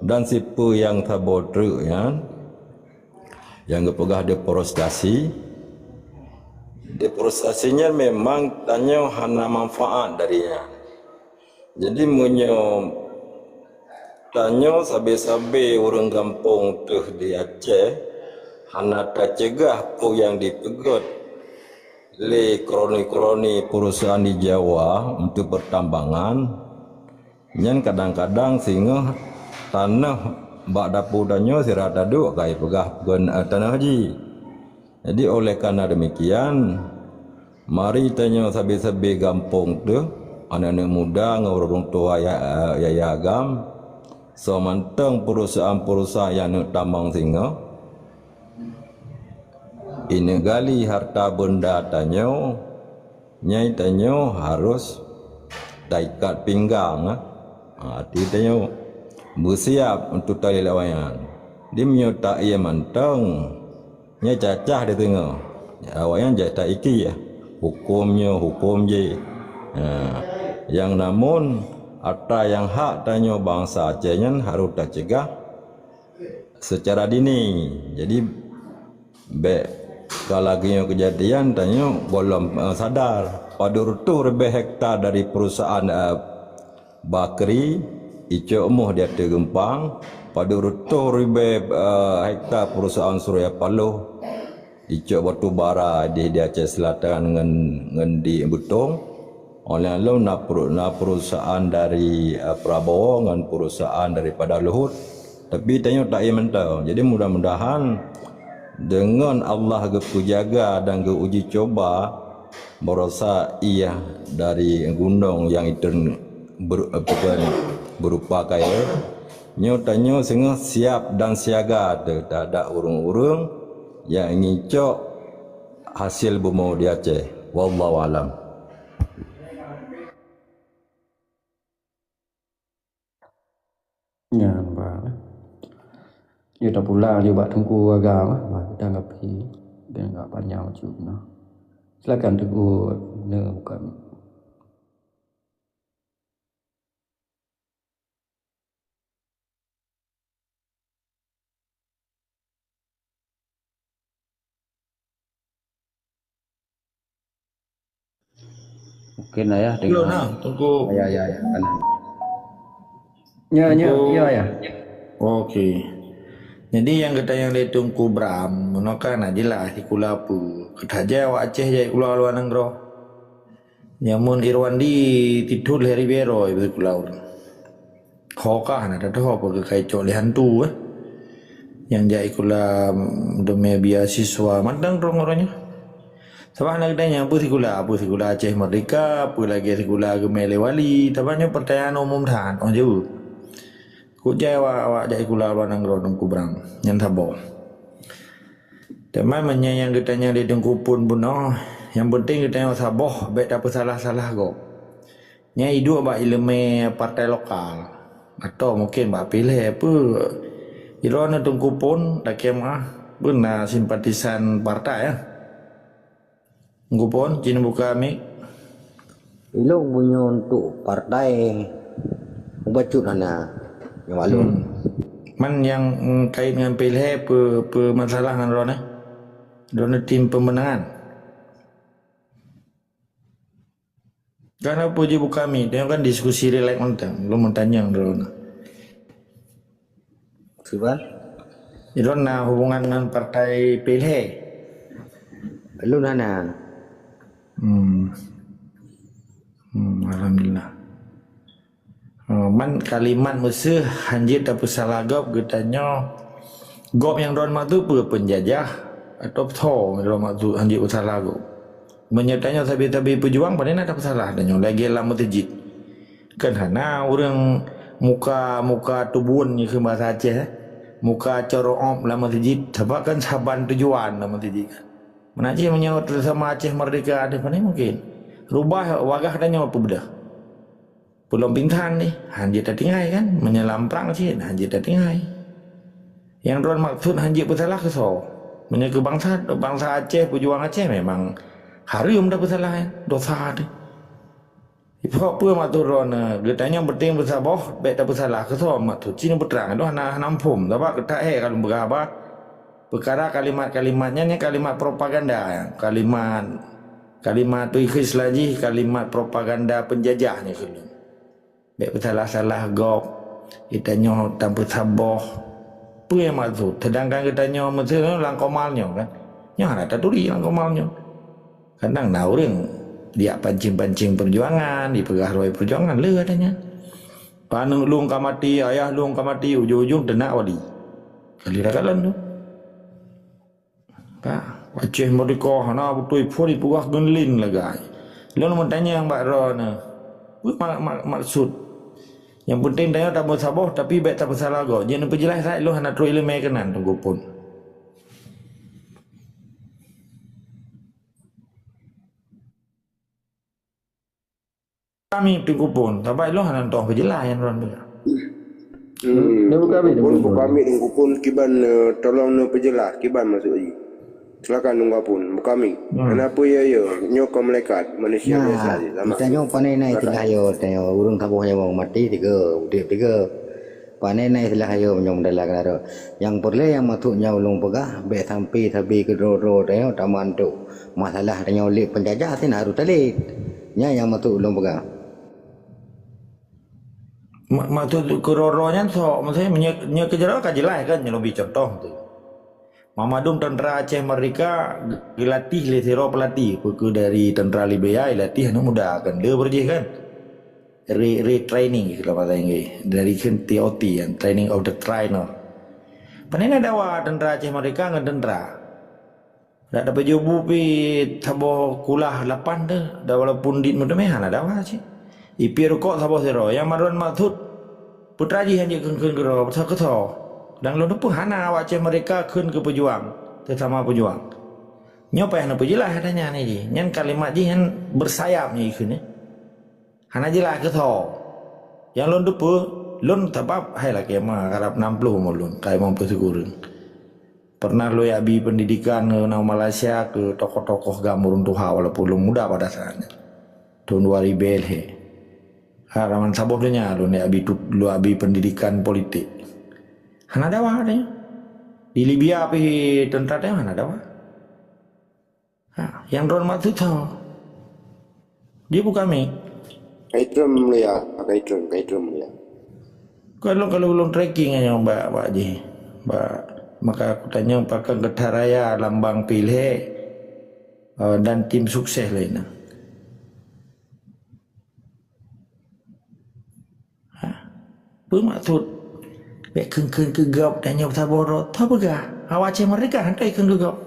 dan sipeue nyang saboh treuk nyan, nyang geupeugah deforestasi. Deforestasi nyan memang tanyoe hana manfaat dari nyan. Jadi, meunyoe tanyoe sabe-sabe ureuëng gampông teuh di Aceh hana taceugah peue nyang dipeugét lé kroni-kroni perusahaan di Jawa untuk pertambangan, nyan kadang-kadang singoh tanoh bak dapu tanyoe sira taduek ka jipeugah peue, eh, tanoh jih. Jadi, oleh karena demikian, mari tanyoe sabe-sabe gampông teuh, aneuk-aneuk muda ngon ureuëng tuha ya-, yaya agam, soe mantong perusahaan-perusahaan nyang neuk tamong singoh, ineuk gali harta beunda tanyoe, nyai tanyoe harus taikat pinggang, ah. Ha, até tanyoe beusiab untuk talé lawan nyan. Di meunyoe taie mantong, nyan cacah di teungoh. Awaknyan jai ta-iki, ya. Huköm nyoe, huköm jih. Ha, nyang namun, atra nyang hak tanyoe bansa Aceh nyan harôh taceugah seucara dini. Jadi, bék ka lagée nyoe keujadian, tanyoe gohlom, eh, sadar. Padub reutôh ribée hekta dari perusahaan, eh, Bakri, icok moh di ateueh geumpang, padub reutôh ribée, eh, hekta perusahaan Surya Paloh, icok batu bara di, di Aceh Selatan ngon, ngon di Beutong. Óh lheueh nyan lom na peru-, na perusahaan dari, eh, Prabowo ngon perusahaan daripada Luhut. Tapi tanyoe taie mantong. Jadi, mudah-mudahan deungon Allah geupeujaga dan geu-uji cuba, barosa ié dari gunong nyang itôn ber-, apa kan, berupa kayée, nyoe tanyoe singoh siab dan siaga teuh teuhadap ureuëng-ureuëng nyang ingin cok hasé bumoe di Aceh. Wallahu alam. Nyan, bah. Yue tapulang ju bak Teungku Agam, bah, tanggapi. Dan agak panjang bacut nah. Silakan Teungku, na buka mic. Mungkin ayah dengar. Belum nah, Teungku. Ya, ya, ya, kan. Ya, ya, Teungku. Ya, ya. Okey. Jadi nyang geutanyong lé Teungku Bram, meunoe kan na jeulaih sikula peue. Keu that jai awak Aceh jai sikula luwa nanggroe. Nyan mun Irwandi titut lhée ribée droe ibe sikula ureuëng. Ho kah na teuh ho peue keu kai cok lé hantu, eh. Nyang jai sikula, mm, deungon beasiswa mantong droe-droe nyoe. Sabab hana geutanyong peue sikula, peue sikula Aceh Merdeka, peue lagée sikula geumé lé wali. Sabab nyoe peurtanyaan umum that, oh jaweueb. Kok jai awak, awak jai sikula luwa nanggroe Teungku Bram, nyan saboh. Teuma meunyoe nyang geutanyong lé Teungku Pun bunoe, nyang peunteng geutanyoe saboh bék tapeusalah-salah gob. Nyan iduek bak iéleumé partai lokal. Atau mungkin bak piléh peue. Droeneuh Teungku Pon, lakée meu'ah, beuna simpatisan partai, ya. Teungku Pon, ci neubuka mik. Ilôn meunyoe untuk partai, mubacut hana nyang walon. Hmm. Man nyang, mm, kait ngon piléh peue, peue masalah ngon droeneuh? Droeneuh tim pemenangan. Kan apa je buka mi, tengok kan diskusi relax mantap. Belum tanyang dulu. Siban? Itu na hubungan dengan partai P L H. Belum hana. Hmm. Hmm, alhamdulillah. Ha, man kalimat meuseuh hanjeuet tapeusalah gob geutanyoe. Gob nyang droen maksud peue, peunjajah atau tho nyang droen maksud hanjeuet peusalah gob? Meunyoe tanyoe sabe-sabe peujuang, pane na tapeusalah tanyoe lagée lam meuseujid. Kan hana ureuëng muka, muka tubun nyang kheun bahasa Aceh, eh. Muka corop lam meuseujid, sabab kan saban tujuan lam meuseujid kan. Meunan cit meunyoe teusama Aceh Merdeka, ada pane mungkin. Rubah wagah tanyoe peubeudoh. Peulom pingsan deh, hanjeuet tatinggai kan? Meunyoe lam prang cit, hanjeuet tatinggai. Nyang droen maksud hanjeuet peusalah keu soe? Meunyoe keu bansa, bansa Aceh, peujuang Aceh memang hareuem tapeusalah, dosa teuh. Ipok peue maksud droeneuh, geutanyoe penting peusaboh, bék tapeusalah keu soe maksud. Ci neupeutrang, doh hana, hana muphom, sabab keutak he ka lôn peugah haba. Peukara kalimat-kalimat nyan, nyan kalimat propaganda, kalimat, kalimat teuh ikhlas jih, kalimat propaganda peunjajah nyan keuh lôn. Bék peusalah-salah gob, geutanyoe tapeusaboh. Peue nyang maksud? Seudangkan geutanyoe meuseuh lam komal nyoe kan? Nyoe hana taturi lam komal nyoe. Kadang na ureuëng diak pancing-pancing peujuangan, dipeugah roi peujuangan, le katanya. Paneuk lôn ka maté, ayah lôn ka maté, ujong-ujong teunak wali. Kali rakan lôn tu. Ka, Aceh Merdeka hana beutôi phon dipeugah geulin lagai. Lôn meutanyong bak droeneuh, peue mak-, mak-, maksud? Nyang penting tanyoe tameusaboh, tapi bék tapeusalah gob. Jeuet neupeujeulaih that, lôn hana trok ileumé keunan Teungku Pon. Kami Teungku Pon, sabab lôn hana teupeue jeulaih nyang droen peugah. Hmm. Teungku Pon, Teungku Pon, kiban, eh, tolong neupeujeulaih, kiban maksud jih. Silakan Teungku Pon, buka mik. Hmm. Hana peue ya, ya, nyoe kon malaikat, manusia biasa je, sama. Tanyoe pane na istilah yo, tanyoe ureuëng saboh nyawa maté tiga, udép tiga. Pane na istilah yo meunyoe meudalah keudroe. Nyang peureulée nyang maksud nyoe ulôn peugah, bék sampai sabe keudroe-droe tanyoe taman tu. Masalah tanyoe lé peunjajah sin harôh talét. Nyan nyang maksud ulôn peugah. Ma-, maksud keudroe-droe nyan soe, maksudnya nyoe, nyoe keudroe ka jeulaih kan, nyoe lôn bri contoh tu. Meumandum tentara Aceh Merdeka geulatih lé sidroe peulatih, peue keuh dari tentara Libya, ilatih aneuk muda kan, le beurjih kan. Re-, retraining, kalau bahasa Inggris. Dari kheun T O T kan, training of the trainer. Pane na dawa tentara Aceh Merdeka ngon tentara. Dak dapat jubu pi saboh kulah lapan tu, dak walaupun dit meuteumé hana dawa cit. Ipi rukok saboh sidroe, nyang madron maksud putra jih hanjeuet kheun-kheun keudroe, pasal keusoe. Dan lôn teupeu hana awak Aceh Merdeka kheun keu peujuang, sesama peujuang. Nyoe payah neupeujeulaih ata nyan jih. Nyan kalimat jih nyan beusayap nyoe jih kheun, eh. Hana jeulaih keusoe. Nyang lôn teupeu, lôn sabab hai lakée ma karab nam ploh umur lôn, ka limong ploh sikureueng. Pernah lôn abi pendidikan ngon ureuëng Malaysia keu tokoh-tokoh GAM ureuëng tuha walaupun lôn muda pada saat nyan. Tahun dua ribu lhée. Ha, raman saboh donya lôn abi tu, lôn abi pendidikan politik. Hana dawa donya. Di Libya pih tentara donya hana dawa. Ha, nyang droen maksud soe? Dia bukan mik. Kaitrem mulia, kaitrem, kaitrem mulia. Kalau, kalau ulôn tracking nyoe bak, bak jih. Bak, maka aku tanya pakon geutaraya lambang piléh, eh, dan tim sukses lainnya. Ha? Peue maksud? Bék kheun-kheun keu gob dan nyoe saboh droe. Tho peugah, awak Aceh Merdeka hana kheun keu gob.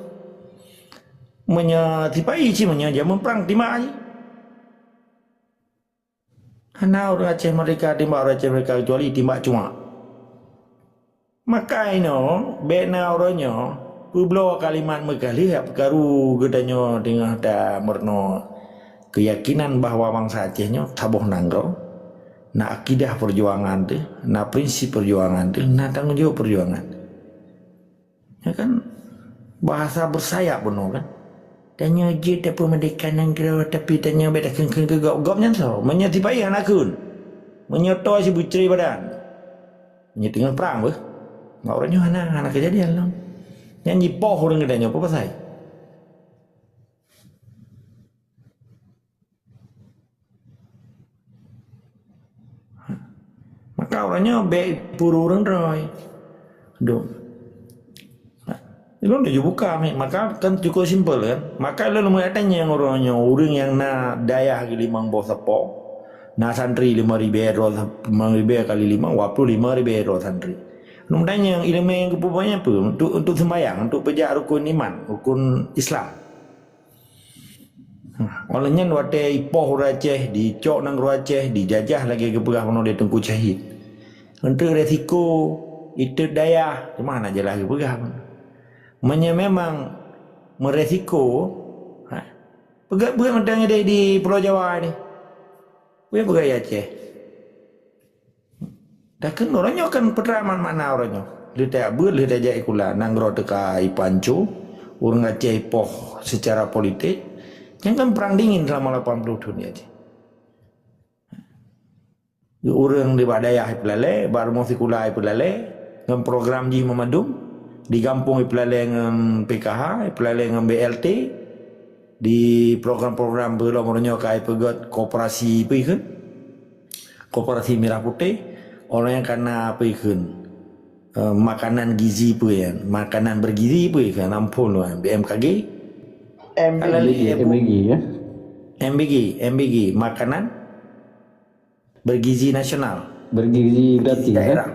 Meunyoe sipai cit meunyoe jameun prang timbak jih. Hana ureuëng Aceh Merdeka timbak ureuëng Aceh Merdeka kecuali timbak cuak. Maka inoe, bék na uroe nyoe, peubloe kalimat meugaleh yak peukaru geutanyoe teungoh tameurunoe keuyakinan bahwa bansa Aceh nyoe saboh nanggroe, Na akidah peujuangan teuh, na prinsip peujuangan teuh, na tanggong jaweueb peujuangan. Ya kan? Bahasa bersayap bunoe kan? Tanyoe jeuet tapeumeurdeka nanggroe, tapi tanyoe bèk takheun-kheun keu gob. Gob nyan soe? Meunyoe sipa-i hana kheun. Meunyoe toe sibeucre badan. Meunyoe teungoh prang beuh. Mak uroe nyoe hana, hana keujadian lom. Nyan jipoh ureueng geutanyoe, peue pasai? Maka uroe nyoe bèk peurureueng droe. Dum. Ilôn laju buka, maka kan cukup simpel kan. Maka lôn meutanyong uroe nyoe, ureueng nyang na dayah geuh limong boh sapo, na santri lima ribèe droe, lima ribèe kali lima, dua puluh lima ribèe droe santri. Lôn tanyong ileumèe nyang geupeubuet nyan peue? Untuk, untuk seumbahyang, untuk peujak rukun iman, rukun Islam. Óh lheueh nyan watèe ipoh ureueng Aceh, dicok nanggroe Aceh, dijajah lagèe geupeugah bunoe lé Teungku Syahid. Eunteuk resiko, eunteuk dayah, teuma hana jeulaih geupeugah. Meunyoe memang meuresiko, ha, peugah buet mantong idéh di Pulo Jawa nyoe. Peue peugah i Aceh? Takheun uroe nyoe kan peue teuma makna uroe nyoe. Lheueh tajak beuet, lheueh tajak sikula, nanggroe teuka ipanco, ureueng Aceh ipoh seucara politik. Nyan kan perang dingin selama lapan puluh thon di Aceh. Ureueng di bak dayah ipeulalè, bak rumoh sikula ipeulalè, ngon program jih meumandum, di gampông ipeulalè ngon P K H, ipeulalè ngon B L T, di program-program peue lom uroe nyoe ka ipeugöt koperasi peue ikheun? Koperasi Merah Putih, orang nyang kana peue ikheun? Eh, makanan gizi peue nyan? Makanan bergizi peue ikheun? Ampôn, B M K G? M B G. Alah, M B G, ya? M B G, M B G, makanan bergizi nasional. Bergizi gratis, eh? Daerah.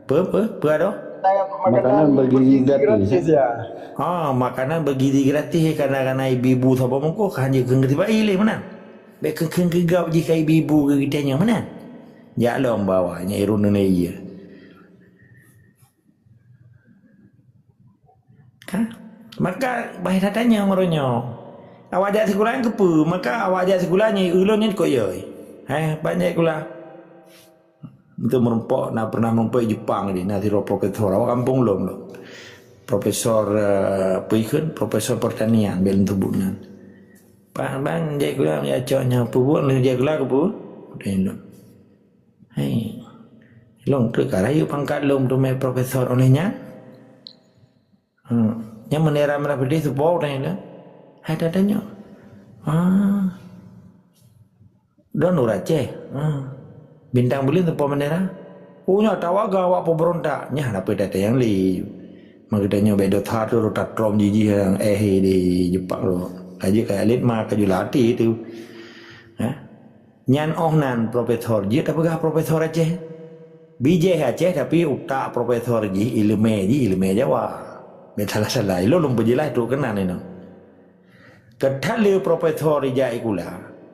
Peue, peue, peue adoe? Makanan bergizi gratis, eh? Ya. Ha, makanan bergizi gratis, eh, kana-kana ibu-ibu saboh mungkoh, ka hanjeuet kheun keu sipa-i lé meunan. Bèk kheun-kheun keu gob jih ka ibu-ibu keu geutanyoe meunan. Jak lom bawa nyan i runoe lé ie. Ka? Maka bah that tanyong uroe nyoe. Awak jak sikula nyan keupeue? Maka awak jak sikula nyoe ulôn nyan kok yo. Hai, ban jak sikula. Untuk meurumpok, na pernah meurumpok di Jepang di, na sidroe profesor. Awak gampông lôn lôn. Profesor, eh, peue ikheun? Profesor pertanian, bèk lôn seubut nan. Pak, ban jak sikula, jak cok nyoe. Peue buet lôn jak sikula keupeue? Tanyong lôn. Hai. Lôn treuk ka rayeuk pangkat lôn teumé profesor óh lheueh nyan. Hmm. Nyan bendera merah putih tu bau tanya dia. Hai dah tanya. Ah. Don ureueng Aceh. Ah. Bintang buleuen tu bendera. Oh, nyoe tawaga awak pemberontak. Nyan apa dah tanya li. Maka tanya bek dot satu rota trom jijih yang eh di Jepang tu. Aja kayak elit mah kejulati tu. Ha? Nyan óh nan profesor jeuet tapeugah profesor Aceh. Bijéh Aceh, tapi utak profesor jih, ileumé jih, ileumé Jawa. Bèk salah-salah. Ilôn lôn peujeulaih trok keunan inoe. Keuthale profesor ijak sikula,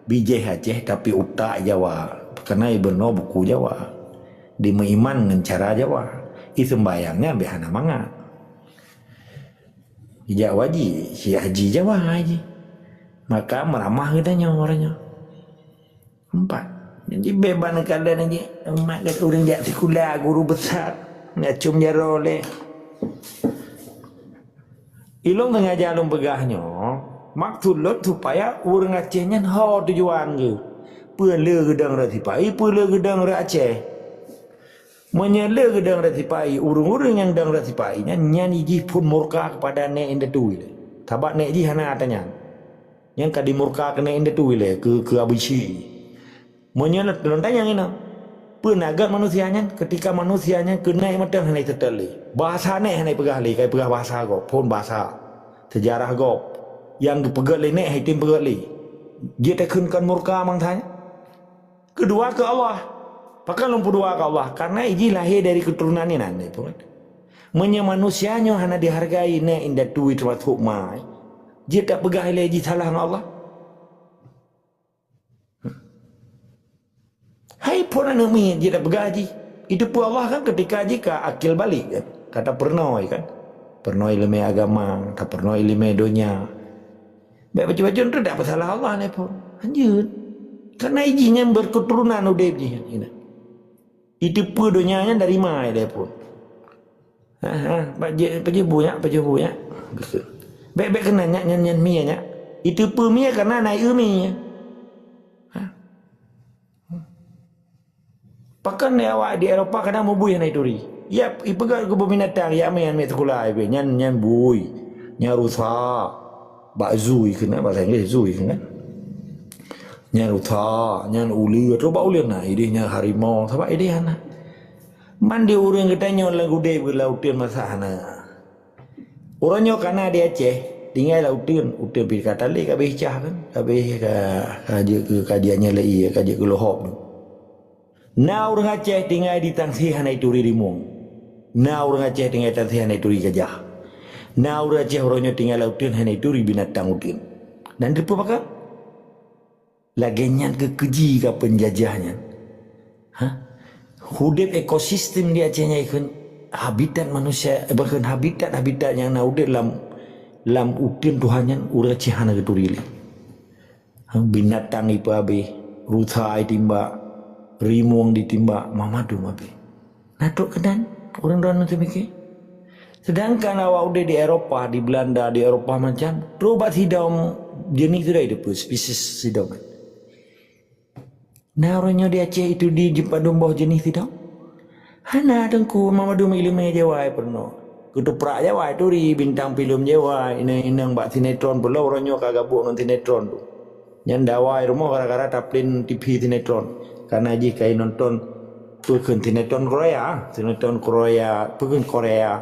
bijéh Aceh, tapi utak Jawa. Keunan ibunoe buku Jawa. Dimeuiman ngon cara Jawa. Iseumbayang nyan bèk hana mangat. Ijak haji, si haji Jawa haji. Maka meuramah geutanyoe uroe nyoe. Empat. Jadi, bèk ban keuadaan lagèe, mak kata ureueng jak sikula, guru besar, ngacum jaroe lé. Ilôn sengaja lôn peugah nyoe, maksud lôn supaya ureueng Aceh nyan ho tujuan geuh. Peue le geudong rot sipa-i, peue le geudong rot Aceh. Meunyoe le geudong rot sipa-i, ureueng-ureueng nyang dong rot sipa-i nyan, nyan jih phon murka keupada nèk indatu ilèe. Sabab nèk jih hana ata nyan. Nyan ka dimurka keu nèk indatu ilèe, keu, keu Abusyik. Meunyoe lôn tanyong inoe, peue na göt manusia nyan? Keutika manusia nyan keu nèk mantong hana iseutôt lé. Bahasa nèk hana ipeugah lé, ka ipeugah bahasa gob, phon bahasa, seujarah gob. Nyang geupeugöt lé nèk han item peugöt lé. Jeuet takheun kon murka bansa nyan? Keudua keu Allah. Pakon lôn peudua keu Allah? Karena ijih lahé dari keuturonan inan, ya, Tuhan. Meunyoe manusia nyoe hana dihargai, nèk indatu teumasok ma, jeuet tapeugah ilèe jih salah ngon Allah? Hai phon aneuk miet jeuet tapeugah jih. Itu pun Allah kan ketika jih ka akil balik kan. Ka tapeurunoe kan. Peurunoe ileumèe agama, tapeurunoe ileumèe donya. Bèk bacut-bacut tu dak peusalah Allah nèk phon. Hanjeuet. Karena ijih nyan berketurunan udeb jih. Iteupeue donya nyan dari ma ilée phon. Ha, ha, pajoh, pajoh bu nyak, pajoh bu nyak. Bèk, bèk keunan nyak, nyan, nyan mie nyak. Iteupeue mie karena na ié mie. Ha. Pakon di awak di Eropa kadang meubui hana ituri. Ya, ipeugah keu binatang, ya mie, mie sikula, ipeugah, nyan, nyan bui. Nyan rusa. Bak zoo ikheun, bahasa Inggris zoo ikheun kan. Nyan rusa, nyan uleue, atau bak uleue na, ideh nyan harimau, sabab ideh hana. Man di ureueng geutanyoe lam udeb lam uteuen masa hana. Uroe nyoe kana di Aceh, tinggai lam uteuen, uteuen pih ka talé ka abéh cah kan, ka abéh ka, ka jeuet keu kajian nyang laén, ka jeuet keu lohop tu. Na ureueng Aceh tinggai di Tangsi hana ituri rimueng. Na ureueng Aceh tinggai Tangsi hana ituri gajah. Na ureueng Aceh uroe nyoe tinggai lam uteuen hana ituri binatang uteuen. Dan teupeue pakon? Lagèe nyan keu keuji ka peunjajah nyan. Ha? Udeb ekosistem di Aceh nyan ikheun habitat manusia, eh, bahkan habitat-habitat nyang na udeb lam, lam uteuen Tuhan nyan ureueng Aceh hana geuturi lé. Ha, binatang ipeuabéh, rusa itimbak, rimueng ditimbak, mamandum abéh. Na trok keunan ureueng droeneuh teumike. Sedangkan awak udeb di Eropa, di Belanda, di Eropa macam, trok bak sidom jeunèh sudah itu pun, spesies sidom. Na uroe nyoe di Aceh itu di jeuet padum boh jeunèh sidom? Hana, Teungku, mamandum ileumèe Jawa peurunoe. Keutuprak Jawa turi, bintang filem Jawa, inong-inong bak sinetron pula uroe nyoe ka gabuk ngon sinetron tu. Nyan dawa i rumoh gara-gara taplén T V sinetron. Karena jih kai nonton peue kheun sinetron Korea, sinetron Korea, peue kheun Korea,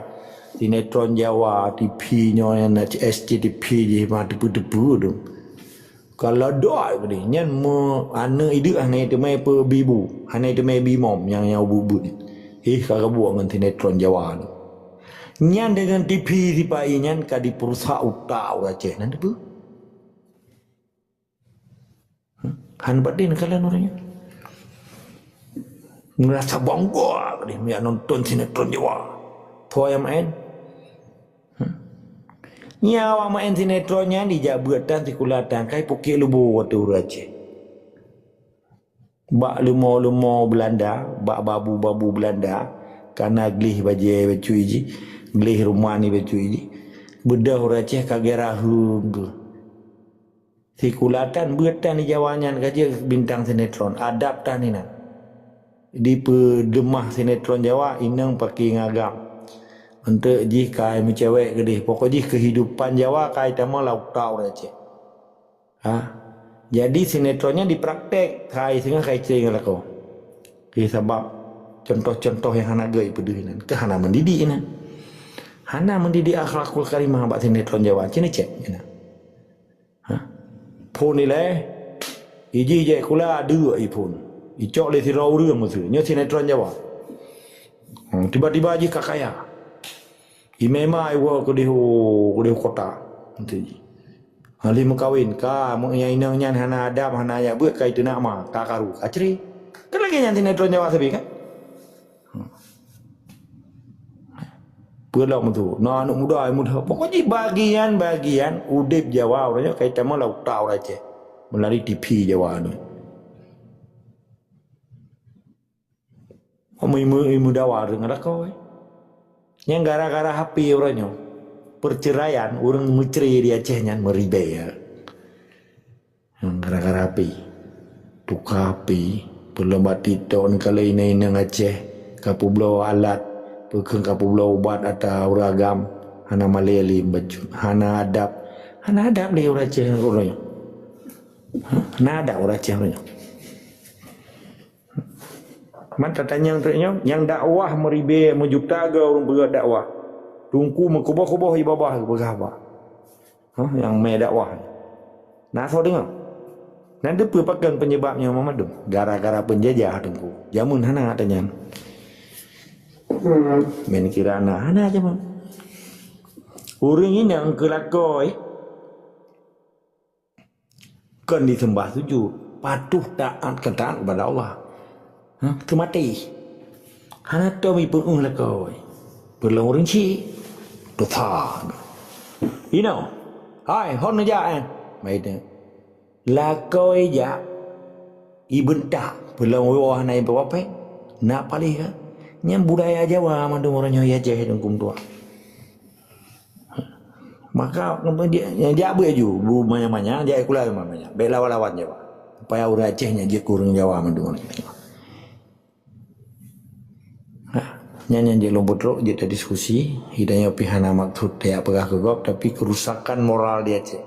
sinetron Jawa, T V nyoe nyan S C T V jih ma teupeu-teupeu tu. Kalau doa geude nyan meu aneuk ideuek hana teumé peubibu, hana teumé bimom nyang nyang ubeut-ubeut. Ih ka gabuk ngon sinetron Jawa tu. Nyan deungon T V sipai nyan ka dipeurusak utak ureueng Aceh nyan teupeu. Hmm? Han batin kalon ureueng nyan. Merasa bangga tadi melihat nonton sinetron Jawa. Toh yang main? Hmm? Nyawa main sinetron nyan dijak beuet tan sikula tan kai pukik lubu watèe ureueng Aceh. Bak leumo-leumo Belanda, bak babu-babu Belanda, kana gleh bajèe bacut jih, gleh ruman bacut jih. Beudôh ureueng Aceh ka geuraheueng geuh. Sikula tan beuet tan di Jawa nyan ka jeuet bintang sinetron, adab tan inan. Dipeudeumah sinetron Jawa inong paki ngagam. Eunteuk jih kai meucewek keudeh, pokok jih keuhidupan Jawa kai tamong lam utak ureueng Aceh. Ha? Jadi sinetron nyan dipraktek kai singoh kai cre ngon lakoe. Sabab contoh-contoh nyang hana gèt peudeuh inan, keu hana mendidik inan. Hana mendidik akhlakul karimah bak sinetron Jawa, cina cek inan. Ha? Phôn ilèe, ijih jai kula deuk i phôn. Icok lé sidroe ureueng meuseu. Nyoe sinetron Jawa. Hmm, tiba-tiba jih ka kaya. Imé ma iwoe keudeh u, keudeh u kota. Ente jih. Ahli meukawen, ka, nyang inong nyan hana adab, hana ayak beuet, ka iteunak ma, ka karu, ka cre. Kan lagèe nyan sinetron Jawa sabe kan? Peulom tu, na aneuk muda, aneuk muda. Pokok jih bagian-bagian udeb Jawa uroe nyoe kai tamong lam utak ureueng Aceh. Melalui T V Jawa tu. Ilmu, ilmu dawa deungon lakoe. Nyang gara-gara H P uroe nyoe. Perceraian ureueng meucre di Aceh nyan meuribèe. Hmm, gara-gara H P. Tuka H P, peulom bak TikTok ni kalau inong-inong Aceh, ka peubloe alat, peukheun ka peubloe ubat ata ureueng agam, hana malèe lé bacut, hana adab, hana adab lé ureueng Aceh ngon ureueng nyoe. Hana adab ureueng Aceh ngon ureueng nyoe. Man tatanyong teuk nyoe, nyang dakwah meuribèe meujuta goe ureueng peugah dakwah. Teungku meukuboh-kuboh ié babah geupeugah haba. Hah, nyang mé dakwah. Na soe deungoe? Nan teupeue pakon penyebab nyoe mandum? Gara-gara penjajah teungku. Jameun hana ata nyan. Men kira na, hana jameun. Ureueng inong keu lakoe. Kon diseumbah sujud, patuh taat, keu taat kepada Allah. Ha, teumaté. Hana tom ipeuéh lakoe. Peulom ureueng chik. Dosa. Inoe. Hai, hon neujak, eh. Baik, eh. Lakoe jak. Ibeuntak, peulom woe hana ipeupapéng, na paléh ka. Nyan budaya Jawa mandum uroe nyoe i Aceh dengkum tuha. Maka, kemudian, nyang jak beuet ju, bu manyang-manyang, jak sikula manyang-manyang. Bèk lawan-lawan Jawa. Supaya ureueng Aceh nyan jeuet keu ureueng Jawa mandum. Ha, nyan nyang jeuet lôn peutrok, jeuet tadiskusi. Geutanyoe pih hana maksud tajak peugah keu gob, tapi kerusakan moral di Aceh.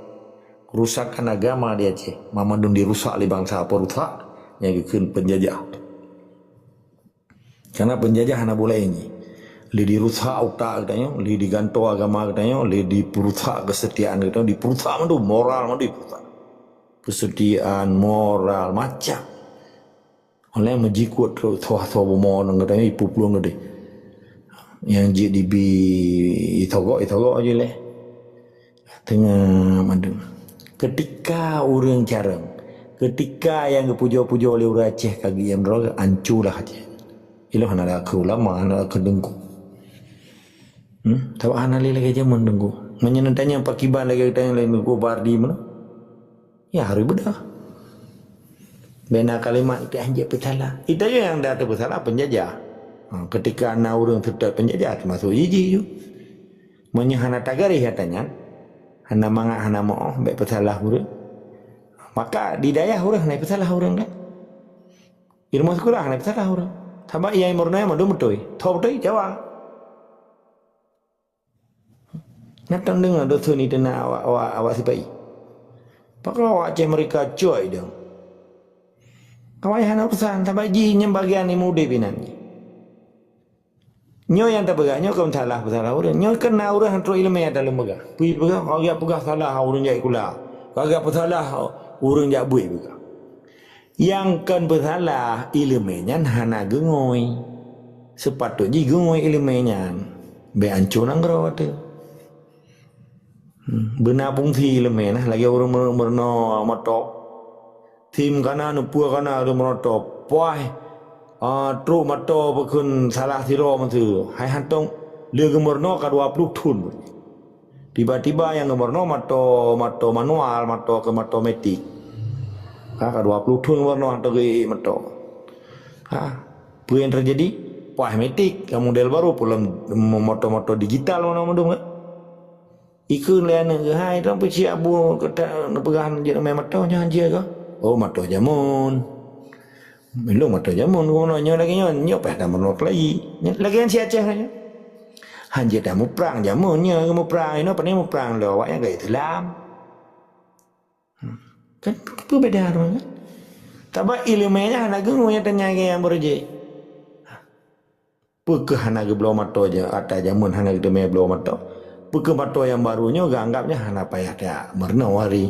Kerusakan agama di Aceh. Banmandum dirusak lé bansa perusak nyang geukheun penjajah. Karena penjajah hana boleh ini. Lé dirusak utak geutanyoe, lé digantoe agama geutanyoe, lé dipeurusak kesetiaan geutanyoe, dipeurusak mandum, moral mandum dipeurusak. Kesetiaan, moral, macam. Oleh meujikuet trok soe-soe bumoe ngon geutanyoe ipuplueng geude. Nyang jeuet dibi itogok, itogok aja lé. Teungoh mandum. Ketika ureueng carông, ketika nyang geupujoe-pujoe lé ureueng Aceh ka geuiem droe, ancoe lah Aceh. Ilôn hana lakée ulama, hana lakée teungku. Hmm? Sabab hana lé lagée jameun teungku. Meunyoe neutanyong pakriban lagée geutanyoe lé teungku Bardi meunan. Ya, harôh beudôh. Bèk na kalimat itu hanjeuet peusalah. Itu aja nyang dah teupeusalah penjajah. Ha, ketika na ureueng seutôt penjajah, teumasuk jih ju. Meunyoe hana tagaréh ata nyan, hana mangat, hana meu'oh, bèk peusalah ureueng. Maka di dayah ureueng hana peusalah ureueng kan. Di rumoh sikula hana peusalah ureueng. Sabab nyang meurunoe mandum beutôi. Tho beutôi Jawa. Nyan teudeungoe dosun iteunak awak, awak, awak sipa-i. Pakon awak Aceh meurika cok idong. Awak nyan hana urusan, sabab jih nyan bagian ilmu udeb inan jih. Nyoe nyang tapeugah, nyoe kon salah peusalah ureueng. Nyoe kon na ureueng trok ileumèe ata lôn peugah. Peue peugah, ka geujak peugah salah ureueng jak sikula. Ka geujak peusalah ureueng jak beuet peugah. Nyang kon peusalah ileumèe nyan hana geungui. Seupatôt jih geungui ileumèe nyan. Bèk anco nanggroe teuh. Hmm, beuna fungsi ileumèe nah, lagèe ureueng meurunoe moto. Sim kana, neupeue kana ureueng meurunoe moto. Poh, ah, trok moto bukon salah sidroe meuteue. Hai hantong lé geumeurunoe ka dua ploh thon. Tiba-tiba nyang geumeurunoe moto, moto manual, moto keu moto metik. Ka, ka dua ploh thon geumeurunoe hana geuék moto. Ha, peue nyang teujadi? Poh metik, ka model baru, peulom moto-moto digital meunan mandum kan. Ikheun lé aneuk geuh, "Hai, droe peucit abu keuta neupeugah jeuet mé moto nyoe hanjeuet kah?" "Oh, moto jameun." Ilôn moto jameun, geumono nyoe lagèe nyoe, nyoe paih tameurunoe keulayi. Lagèe nyan si Aceh nyoe. Hanjeuet tamuprang jameun nyoe, geumuprang inoe pane muprang lé awak nyang ka Islam. Hmm. Kan peubeda droe kan? Sabab ileumèe nyan hana geungoe nyang tanyong nyang beureuji. Peu kheueh hana geubloe moto ja-, ata jameun hana geuteumé bloe moto? Peu kheueh moto nyang barô nyoe geuanggap nyan hana payah tajak meurunoe hari?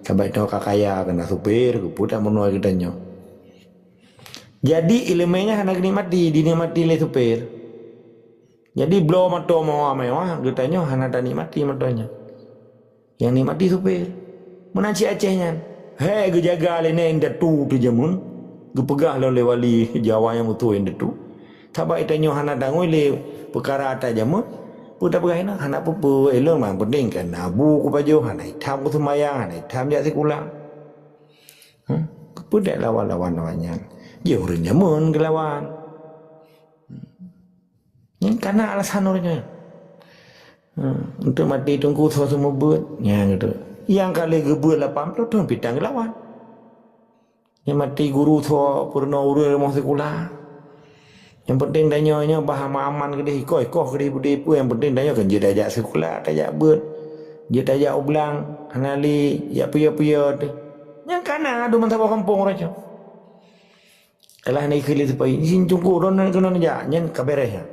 Sabab tanyoe ka kaya keu na supir, keupeue tameurunoe geutanyoe? Jadi, ileumèe nyan hana geunikmati, dinikmati lé supir. Jadi, bloe moto mewah-mewah, geutanyoe hana tanikmati moto nyan. Nyang nikmati supir. Meunan cit Aceh nyan. Hék geujaga lé nèk indatu teuh jameun, geupeugah lom lé wali Jawa nyang beutôi indatu. Sabab geutanyoe hana tangui lé peukara ata jameun, peue tapeugah inoe, hana peue-peue, ilôn mah penting kan abu kupajoh, hana itam kuseumayang, hana itam jak sikula. Hmm? Keupeue bèk lawan-lawan awak nyan? Jih ureueng jameun geulawan. Nyan kana alasan ureueng nyan. Hmm, untuk maté teungku soe seumeubeuet, nyan gitu. Nyang ka lheueh geubeuet lapan ploh thon pih tan geulawan. Nyang maté guru soe peurunoe ureueng rumoh sikula. Nyang penting tanyoe nyoe bah aman-aman keudeh, ikoh-ikoh keudeh beudé peue, nyang penting tanyoe kan jeuet tajak sikula, tajak beuet, jeuet tajak u blang, hana lé jak piôh-piôh teuh. Nyang kana adu meusaboh gampông raja. Alah, na ikheun lé sipa-i, "Jih cungkok droeneuh keunoe jak, nyan ka bèrèh nyan.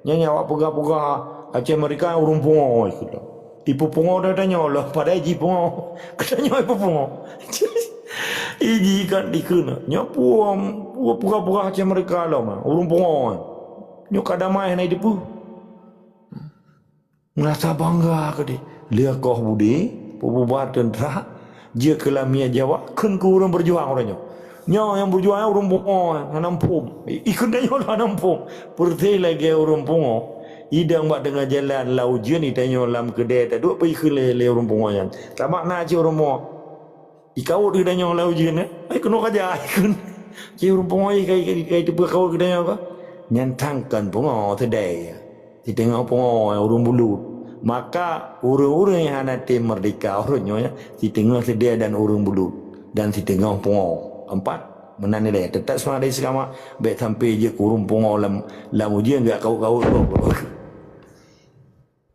Nyan nyang awak peugah-peugah Aceh Amerika ureueng pungo," ikheun lom. Ipeupungo tanyoe lom, padahai jih pungo. Geutanyoe ipeupungo. Ih, jih kan ikheun, "Nyoe peue, peue peugah-peugah Aceh Amerika lom, ureueng pungo. Nyoe ka damai hana jiteupeue." Meurasa bangga keudeh. Lheueh koh budé, peububat teuntra, jeuet keu lamiet Jawa, kheun keu ureueng beujuang uroe nyoe. Nyoe nyang beujuang nyan ureueng pungo, hana muphom. Ikheun tanyoe hana muphom. Peureuté lagèe ureueng pungo, idong bak teungoh jalan lam ujeuen, itanyoe lam keudè taduek, peue ikheun lé, lé ureueng pungo nyan. Tamakna cit ureueng pungo. Ikawot geutanyoe lam ujeuen, eh? Ai keunoe ka jak, ikheun. Cit ureuëng pungo jih kai, kai, kai teupeu kaul geutanyoe ka? Nyan thangkon pungo teudai. Siteungoh pungo ureuëng bulut. Maka ureuëng-ureuëng nyang hana tem merdeka ureuëng nyoe, siteungoh teudai dan ureuëng bulut dan siteungoh pungo. Empat, meunan nilai. Tetap semangat dari seugama, bèk sampai jeuet keu ureuëng pungo lam, lam ujeuen gak kawut-kawut.